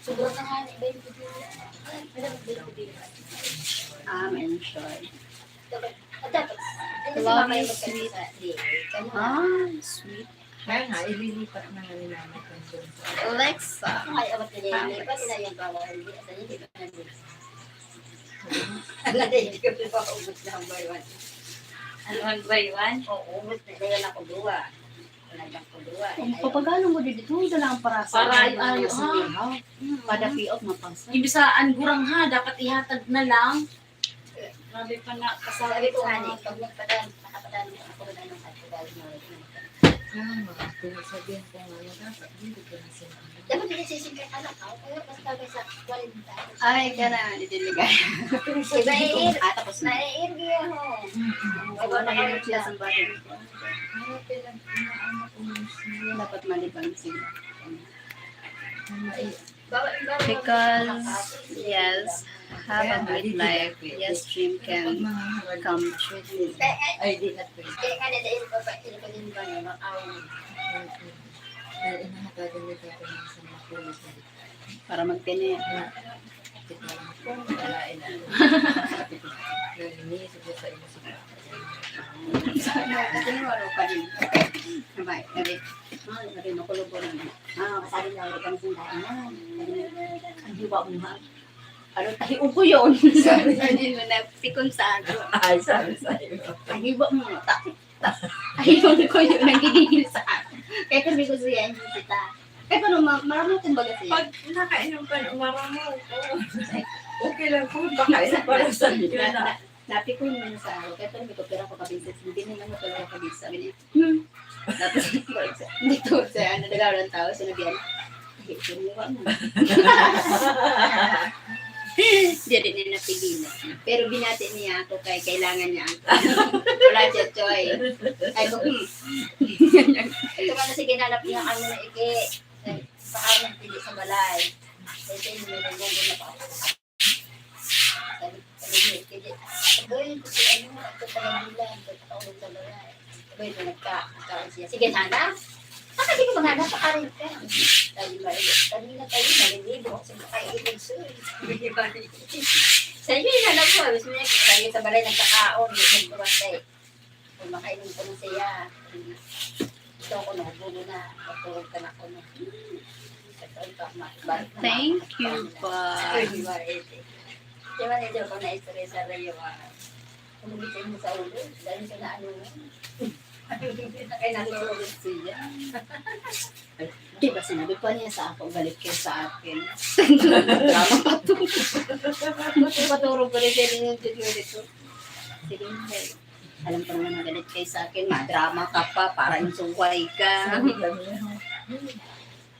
Sobra na nga ni twenty billion. Alam, twenty billion. Ah, mention. Dapat, dapat, hindi si Love mama you, yung sweet. Sa, di, kanya. Ah, sweet. Kaya nga, ililipat na nga ni mama kung saan. Alexa. Ay, abot na niya. Thanks. Pati na yung bawal. Hindi, hindi pa na. Hindi ko pa ubos na ang buy one. Ano ang buy one? Oo, ubos na. Kaya na ko duwa. Wala lang ko duwa. Kung Ayaw. papagano mo dito, ito na lang para sa Para mga ay, ay, sa ah. ihaw. Mm. Pada piot, mapasa. Imbis sa ang gurang ha, dapat ihatag na lang. Grabe pa na, kasali Sabi ko sa nga mga ni, pag nagpadaan, nakapadanan ako ng ano, sa Tagalog na ulit. Ah, mga pinagsabihan ko nga na dapat, hindi ko na sinabi. Dapat hindi sisingkat anak ako, kaya mas bagay sa kwarenta. Ay, ka na, hindi ligaya. Iba eh, Ah, tapos na. Naiingi ako. Mm-mm. Wala na kayo siya sa bagay. Mga pinag-, inaano ko na siya. Dapat malibang sila. Mga i- Because, yes, have a great life. Yes, dream can come true. Ay, di na pwede. Kaya nga na dahil pa pa, hindi pa din ba na makaon? Ay, inahatagan na tayo ng isang makulog. Para magtini. Wala, ina. Nag-inisip ko sa inyo, sa Ano, kasi yung ano pa din. Sabay, sabi, "Ah, sabi, makulog ko lang." Ah, sabi niya, "Huwag kang sundaan yan." Ang hiwa mo, ha? Ano, tahiog ko yun. Sabi niya, "Hindi mo na pikon sa ako." Ay, sabi sa'yo. Ang hiwa mo, ta-, ta-, tahiog ko yun, nagigigil sa akin. Kaya sabi ko siya, "Hindi kita." Kaya paano, ma-, maramo, kumbaga siya. Pag nakainom ka, maramo ko. Okay lang po, baka yun para sa iyo na. Napikon mo na sa ako. Kaya parang may kapira ko kabinsa. Hindi na lang ako talaga kabinsa. Sabi niya, "Hmm." Tapos, dito sa ano, nagawal ang tao, sinabihan, "Eh, kumuha mo." Diri na napigilan. Pero binati niya ako kay kailangan niya ako. Wala siya choice. Ay, ko, hmm. Ito man na sige, nanap niya kami na iki. Baka magpili sa balay. Kasi hindi mo nagbubo na pa. Sabi, sabi niya, "Sige, gawin ko si ano, ito pala nila, ito pala sa balay." Sabi niya, nagka-, nagkaon siya. "Sige, nana. Baka di ko mga nasa karin ka." Sabi ba, "Eh, kanina tayo, naliligo ako sa makain ko, sir." Sabi niya, "Nana po, gusto niya, tayo sa balay, nagkakaon, nagbukas tayo." Kung makainom ko na siya, ito ako, nahubulo na. Matulog ka na ako na. Hmm. Ito, ito, ma-, balik na. Thank you, pa. Ay, di ba, eh, di ba, eh, di ba, na-stress sa rayo, ah. Kumulit mo sa ulo, dahil sa naano mo. Kaya natulog siya. Di ba sinabi pa niya sa ako, galit kayo sa akin? Drama pa to. Paturog ko rin siya ninyo dito. Sige, alam ko naman na galit kayo sa akin. Madrama ka pa, parang suway ka. Sabi kami,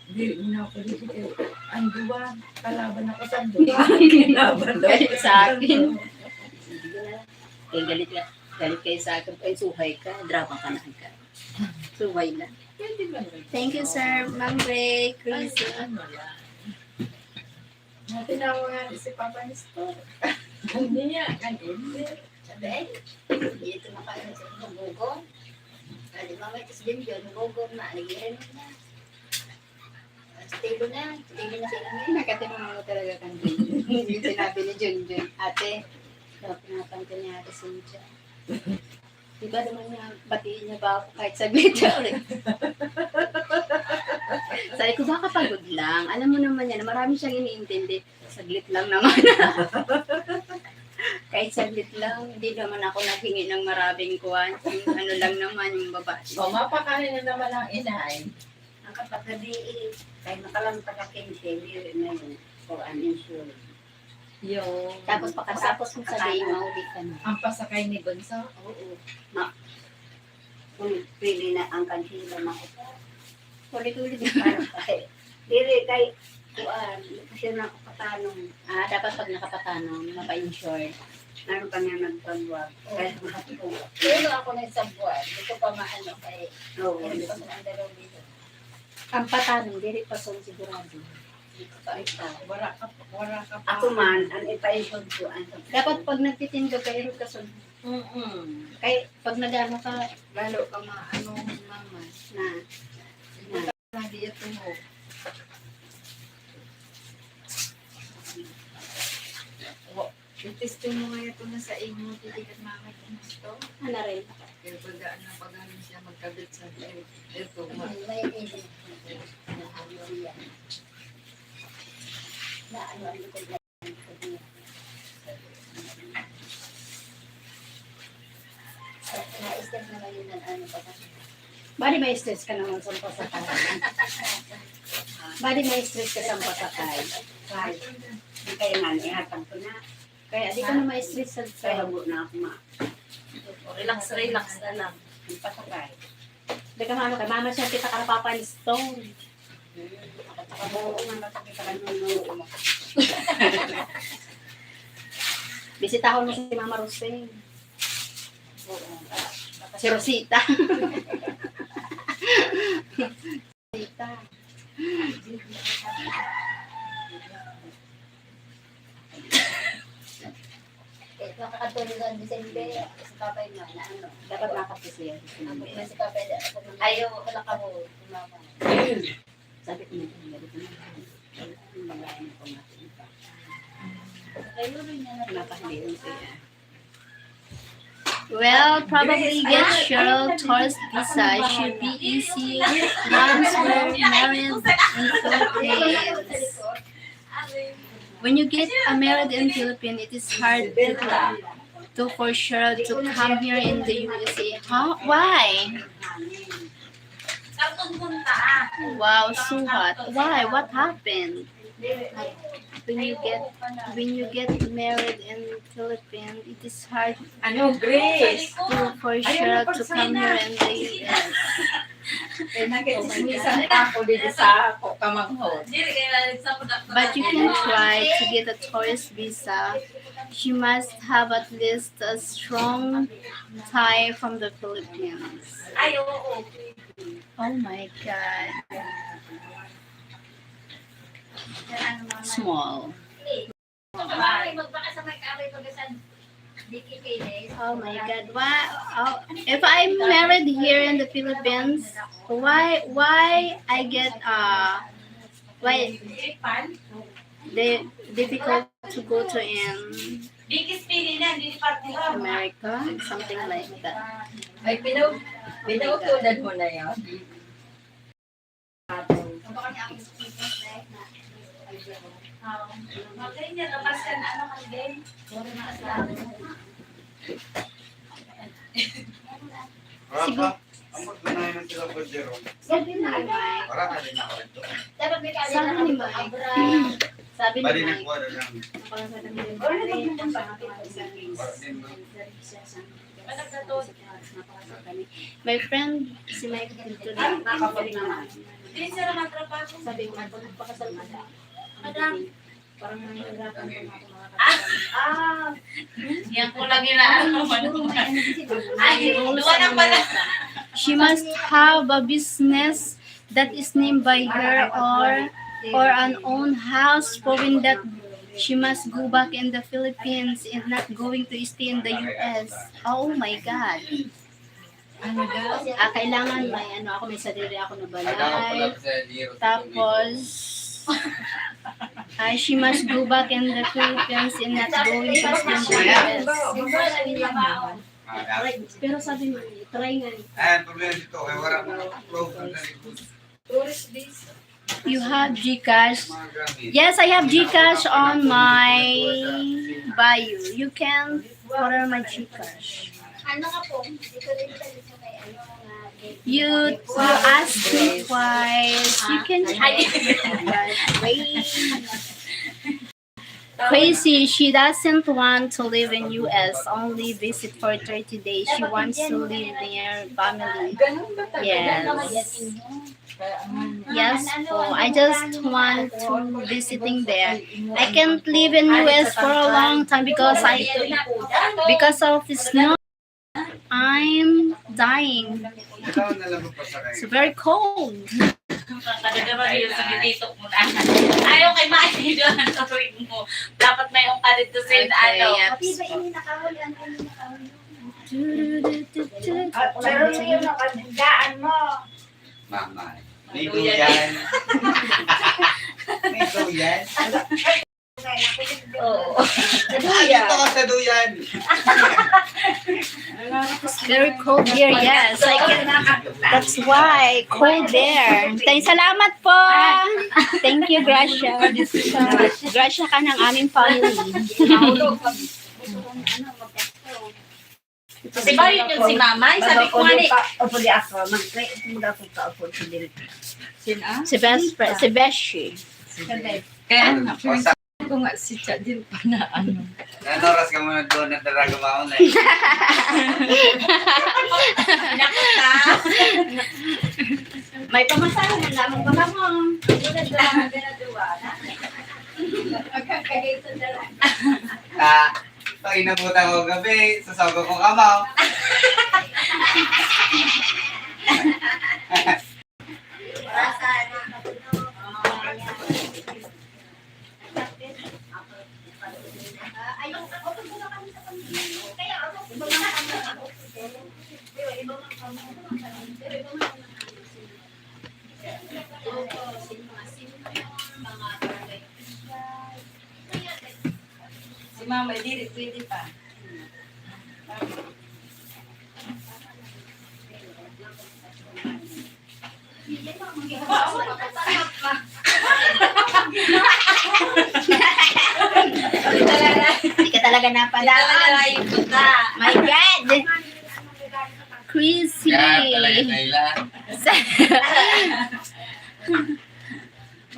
"Hindi, hindi na ako dito. Ang duwa, kalaban ako sa duwa." Kalaban daw. Galit sa akin. Sige na. Eh, galit ka. Galit kayo sa akin. Eh, suhay ka. Drama ka na ka. Suway na. Pwede ba naman? Thank you, sir. Ma'am Gray, Chris. Ay, ano lang. Natin ako nga si Papa Nestor. Hindi niya, kan Ember. Sabi, "Ay, dito na kayo sa Bugo." Sabi, "Mama, ito si Junjun, Bugo na, nag-iinom na." Stable na, stable na sila ngayon. Nakatinong ako talaga kan Junjun. Yung sinabi ni Junjun, "Ate, dapat napansin niya Ate Cynthia." Di ba naman niya, batiin niya ba ako kahit saglit siya ulit? Sabi ko, "Baka pagod lang." Alam mo naman yan, marami siyang iniintindi. Saglit lang naman. Kahit saglit lang, hindi naman ako naghingi ng maraming kuwan. Yung ano lang naman, yung babae. O, mapakain na naman ang inay. Ang kapag gabi, eh, kay makalang taga quince, hindi rin na yun. O, uninsured. Yung Tapos pagkatapos mo sabihin, mauli ka na. Ang pasakay ni Bunso? Oo. Ma-, kung pwede na ang kanhila, maupo. Ulit-ulit na. Dili kay, kuan, kasi nakapatanom. Ah, dapat pag nakapatanom, mapa-insure. Ano pa niya nagpagwag? Oo. Kaya mahapon. Pero ako na sa buwan, dito pa maano kay, Oo. Dito pa sa Mandaluyong dito. Ang patanom, diri pa son sigurado. Wala ka, wala ka pa. Ako man, ang ipaisod ko, ang Dapat pag nagtitindog ka, irog ka son. Mm-mm. Kay pag nag-ano ka, lalo ka maano, mama, na, na. Lagi ito mo. Wa-, itesting mo nga ito na sa imo, titigan mama ito na ito. Ano rin? Kaya pag ano, pag ano siya magkabit sa ito, ito, ma- May edit. Na ano yan. Na ano ang likod na. Na-stress naman yun ng ano, pag- Bali, may stress ka naman sa pasakay. Bali, may stress ka sa pasakay. Ay, di kaya nga, ihatag ko na. Kaya di ka na ma-stress sa Kaya huwag na ako ma- Relax, relax na lang. Ang pasakay. Di ka maano, kay mama siya kita ka napapanstone. At saka buo nga, masakit sa kanyang noo. Bisitahon mo si Mama Rosing. Oo. Si Rosita. Rosita. Eh, makakatulog ang December. Si Papa yung mga ano. Dapat makapisiyan si Ako December. na si Papa, ako naman. Ayaw, wala ka mo, si Mama. Sabi ko, "Hindi, hindi ko na." Ang mga ano ko nga, Kayo rin yan. Pinapahalian siya. Well, probably get Cheryl Torres visa should be easy once we're married in Philippines. When you get a married in Philippines, it is hard to, to for Cheryl to come here in the U S A. Huh? Why? Wow, so hot. Why? What happened? When you get when you get married in Philippines, it is hard Ano, Grace? To for sure to come here in the U S. Eh, nagkachismisan pa ako dito sa ako, kamanghod. But you can try to get a tourist visa. She must have at least a strong tie from the Philippines. Ay, oo. Oh my God. Small. Oh my God. Wow. Oh, if I'm married here in the Philippines, why why I get uh why the difficult to go to in America, something like that. Ay, pinaw- pinautulan mo na yun. Sige. Sabi ni Mike. Sabi ni Mike. My friend, si Mike dito na. Sabi ko, "Magpakasal ka na." Madam. Parang nahihirapan ko na ako makakasal. Ah! Yan ko lang yun na ano. Ay, duwa na pala. She must have a business that is named by her or or an own house, proving that she must go back in the Philippines and not going to stay in the U S. Oh my God. Ano daw? Ah, kailangan may ano ako, may sarili ako na balay. Tapos, ah, she must go back in the Philippines and not going back in the U S. Pero sabi mo, try nga. Ah, problema dito, kaya wala mo na-approve ang sa libos. Tourist visa. You have GCash? Yes, I have GCash on my bio. You can order my GCash. Ano nga po? Dito rin siya dito kay ano nga. You you ask me twice. You can try. But wait. Crazy, she doesn't want to live in U S, only visit for thirty days. She wants to live near family. Yes. Yes, po. I just want to visiting there. I can't live in U S for a long time because I because of the snow. I'm dying. It's very cold. Kadagama niyo sa bitito mo na. Ayaw kay Maki doon ang tuwing mo. Dapat may ungkalit to send, Okay, ano. Yep. Pati ba ini nakahuli? Ano ini nakahuli? Pero yung nakandaan mo. Mama. May duyan. May duyan. Oo. Ay, ito ka sa duyan. It's very cold here, yes. I can, that's why, cold there. Thank, salamat po. Thank you, Gracia. Gracia ka ng aming family. Si Bayo yun si Mamay, sabi ko nga ni. Upuli ako, mag-upuli ako, kaupuli ko din. Sino? Si best friend, si Beshi. Kaya nga, sabi ko nga si Chadil pa na ano. Ano oras ka muna doon na talaga mauna eh? May pamasahe na naman ba mo? Ang ganda, ang ganda. Magkakagay sa dala. Ah, pag inabutan ko gabi, sasagot ko kamaw. Si Mama, dili pwede pa. Hindi ka talaga napadaan. My God! Crazy! Yan, talaga, Kayla.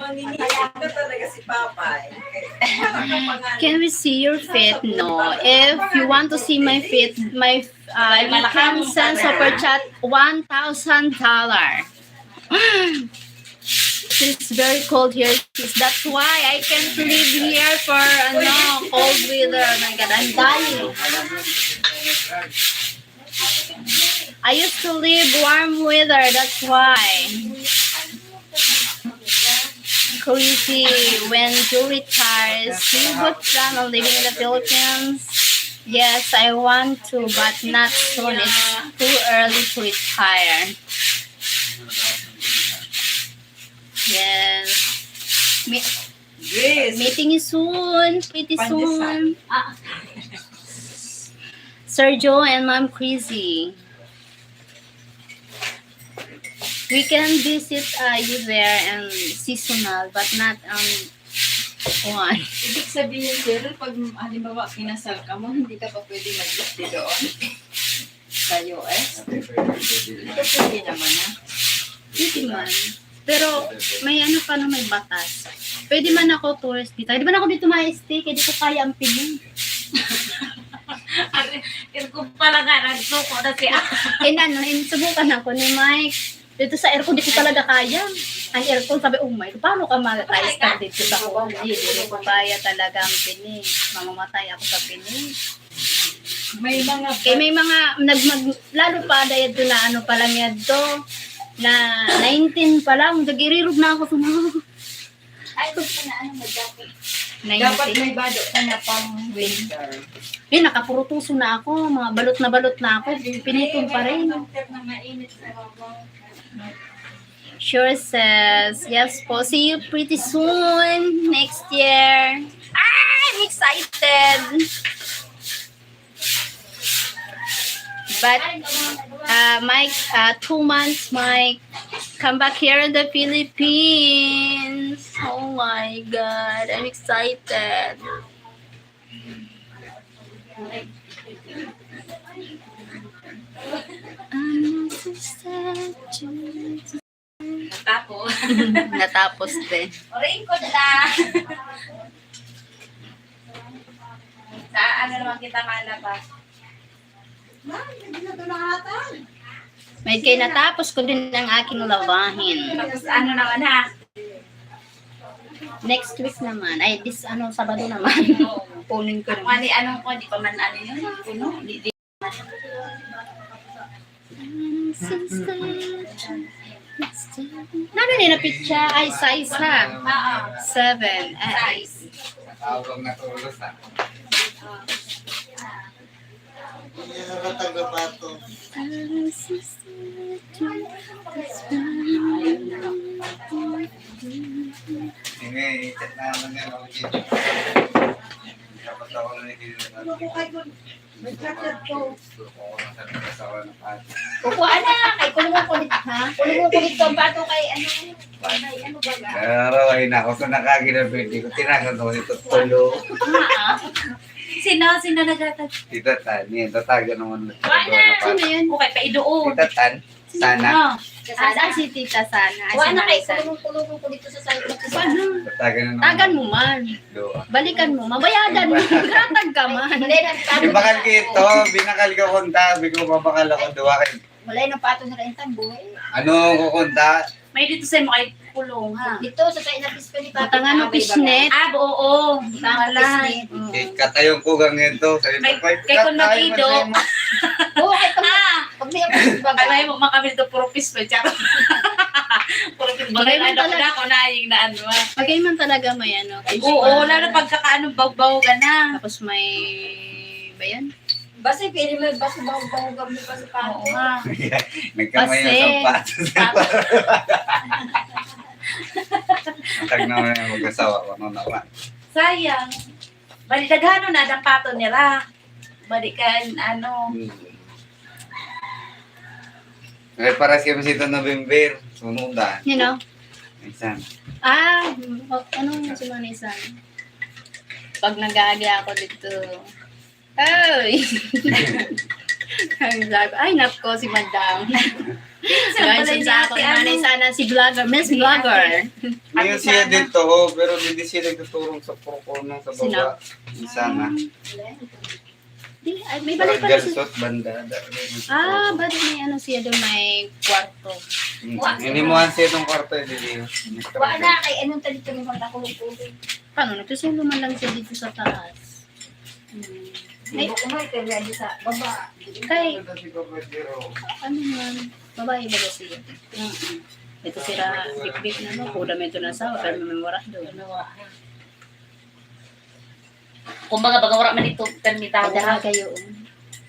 Mangingisip na talaga si Papay. Can we see your feet? No. If you want to see my feet, my uh, you can send super chat one thousand dollar. It's very cold here, sis. That's why I can't live here for ano, cold weather. Oh my God, I'm dying. I used to live warm weather, that's why. Crazy, when you retire, do you plan on living in the Philippines? Yes, I want to, but not soon. It's too early to retire. Yes. Mi- Grace. Meeting you soon. Pretty Pandesal. Soon. Ah, Sergio and Ma'am Chrissy. We can visit uh, you there and seasonal, but not um one. Ibig sabihin, sir, pag halimbawa kinasal ka mo, hindi ka pa pwede mag-stay doon sa U S? Ito pwede naman, ha? Hindi man. Pero may ano pa na may batas. Pwede man ako tourist dito. Di ba na ako dito ma-stay? Kaya di ko kaya ang piling. Aircon pala nga, nagsuko na siya. And ano, and subukan ako ni Mike. Dito sa aircon, di ko talaga kaya. Ang aircon, sabi, oh my, paano ka ma-lifestyle dito sa cold? Hindi, di ko kaya talaga ang piling. Mamamatay ako sa piling. May mga... Kaya may mga, nagmag, lalo pa, dahil doon na ano pa lang yan to, na nineteen pa lang, nag-irirog na ako sa mga Ay, gusto na ano, mag-jacket. Dapat may bado ka na pang winter. Eh, nakapurutuso na ako, mga balot na balot na ako, pinitong pa rin. Doctor na mainit sa babaw. Sure, sis. Yes po. See you pretty soon next year. Ah, I'm excited. But, uh, Mike, uh, two months, Mike, come back here in the Philippines. Oh my God, I'm excited. I'm so sad. Tapos, Natapos din. Oring ko na. Sa ano naman kita malabas? May kay natapos ko din ang aking labahin. Tapos ano naman ha? Next week naman. Ay, this ano, Sabado naman. Kunin ko naman. Mali anong ko, di pa man ano yun. Puno, di, di. Ano ni na pitsa? Ay, size ha. Oo. Seven. Ay, Size. Tawag na tulos ah. Nakakatangga pa ito. Sige, i-chat na naman yan. Okay. Dapat ako na yung Ano po kayo? May chat na to. Gusto ko ako nasa asawa ng pati. Kukuha na, kay kulungan ko dito, ha? Kulungan ko dito, ang bato kay ano, kay ano ba nga? Pero ay nako, sa nakaginabi, hindi ko tinagan ko ito tulo. Sino, sino naghatag? Tita Tan, yan, tatagan naman. Wala. Sino yun? Okay, paidoon. Tita Tan, sana. Asan si Tita Sana? Ay, Wala si na kay Maricel. kulungan-kulungan ko dito sa side. Ano? Tatagan naman. Tagan mo man. Doon. Balikan mo. Mabayadan mo. Gratag ka man. Hindi na. Yung bakal ko ito, binakal ko kunta, sabi ko babakal ako duwa kay Wala yung pato na rin tan buhay. ano ko kunta, May dito sa mo kay kulong, ha? Dito sa side na pispali pa. Butangan mo pisnet. Ah, oo. Tama, Wala. pisnet. Mm. eh, katayong kugang nito. Sabi Kay, ko, "Ay, kay kung katay mo mag-ido. sa imo." Oo, kay pag, Ah! pag may ako baga. Kaya mo makami dito, puro pispa, tsaka. Puro pispa. Bagay man Ano talaga. na, kunaing na ano, ah. Pagay man talaga may ano. Oo, lalo pagkakaano, bawbaw ka na. Tapos may, ba yan? Basta pili mo, basta bahog-bahog ang mga Oo sapatos. nga. Nagkamay yung Kasi- sapatos. Tag naman yung mag-asawa ko, ano naman. Sayang. Bali, daghano na dapaton nila. Bali ka, ano. Hmm. Ay, paras kami sa ito November. Sunod ah. You know? Minsan. Ah, mm, o- ano yung si Manay San? Pag nag-aagi ako dito, ay! Ang vlog. Ay, nako, si Madam. Guys, pala sa niya, ako, si nanay ano? Sana si vlogger. Miss Vlogger. Ngayon siya dito, oh, pero hindi siya nagtuturo sa purko nung sa Sino? baba. Sana. Di, ay, may balay pala siya. Galusot, banda. Ah, bali may ano siya doon, may kwarto. Hmm. Hindi mo kasi itong kwarto, eh, hindi yun. Wa na, kay anong talit yung mga takulog-kulog. Paano? Nagsusulo man lang siya dito sa taas. Hmm. Hindi ko may kaya di sa baba. Kay, ano man, babae ba siya? Mm-mm. Ito sira, bikbik na no, kuda may ito na asawa, pero may wara doon. Kumbaga, baga wala man ito permita. Daraga yun.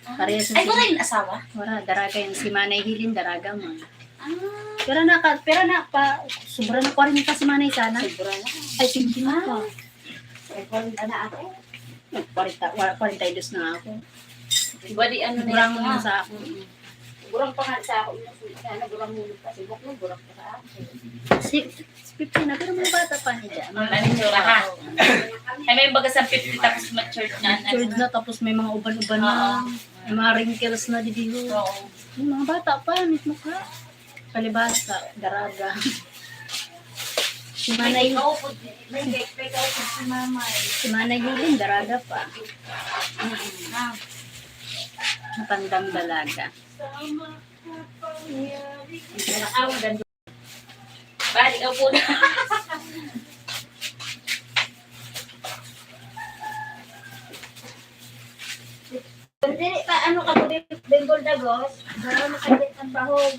Pareha sa Ay, wala yung asawa? Wala, daraga yun. Si Manay Hilin, daraga man. Ah. Pero na, pero na, pa, sobra na kwarenta si Manay Sana. Sobra na. Ay, singkenta. Ay, kwarenta na ako. Kwarenta, wala, kwarenta y dos na ako. Iba di ano na Kurang yun, mo ha? sa ako. Gurang pa nga sa ako. Sana gurang mo pa. Si Bok mo, gurang pa sa ako. Si, si Pipina, pero mga bata pa niya dyan. Ang itsura, ha? Ay, may baga sa fifty tapos matured na. Matured na, tapos may mga uban-uban na. Oo. May mga wrinkles na, di ba? Oo. Yung mga bata pa, mismo ka. Palibasa, daraga. Si Manay, May kaupod, may may kaupod si mama. Eh. Si Manay Hilin, daraga pa. Ah, Matandang dalaga. Nakawag ang balik ako po na. Kung dili ka, ano ka, Benggol Dagos, dala mo sa ang bahog.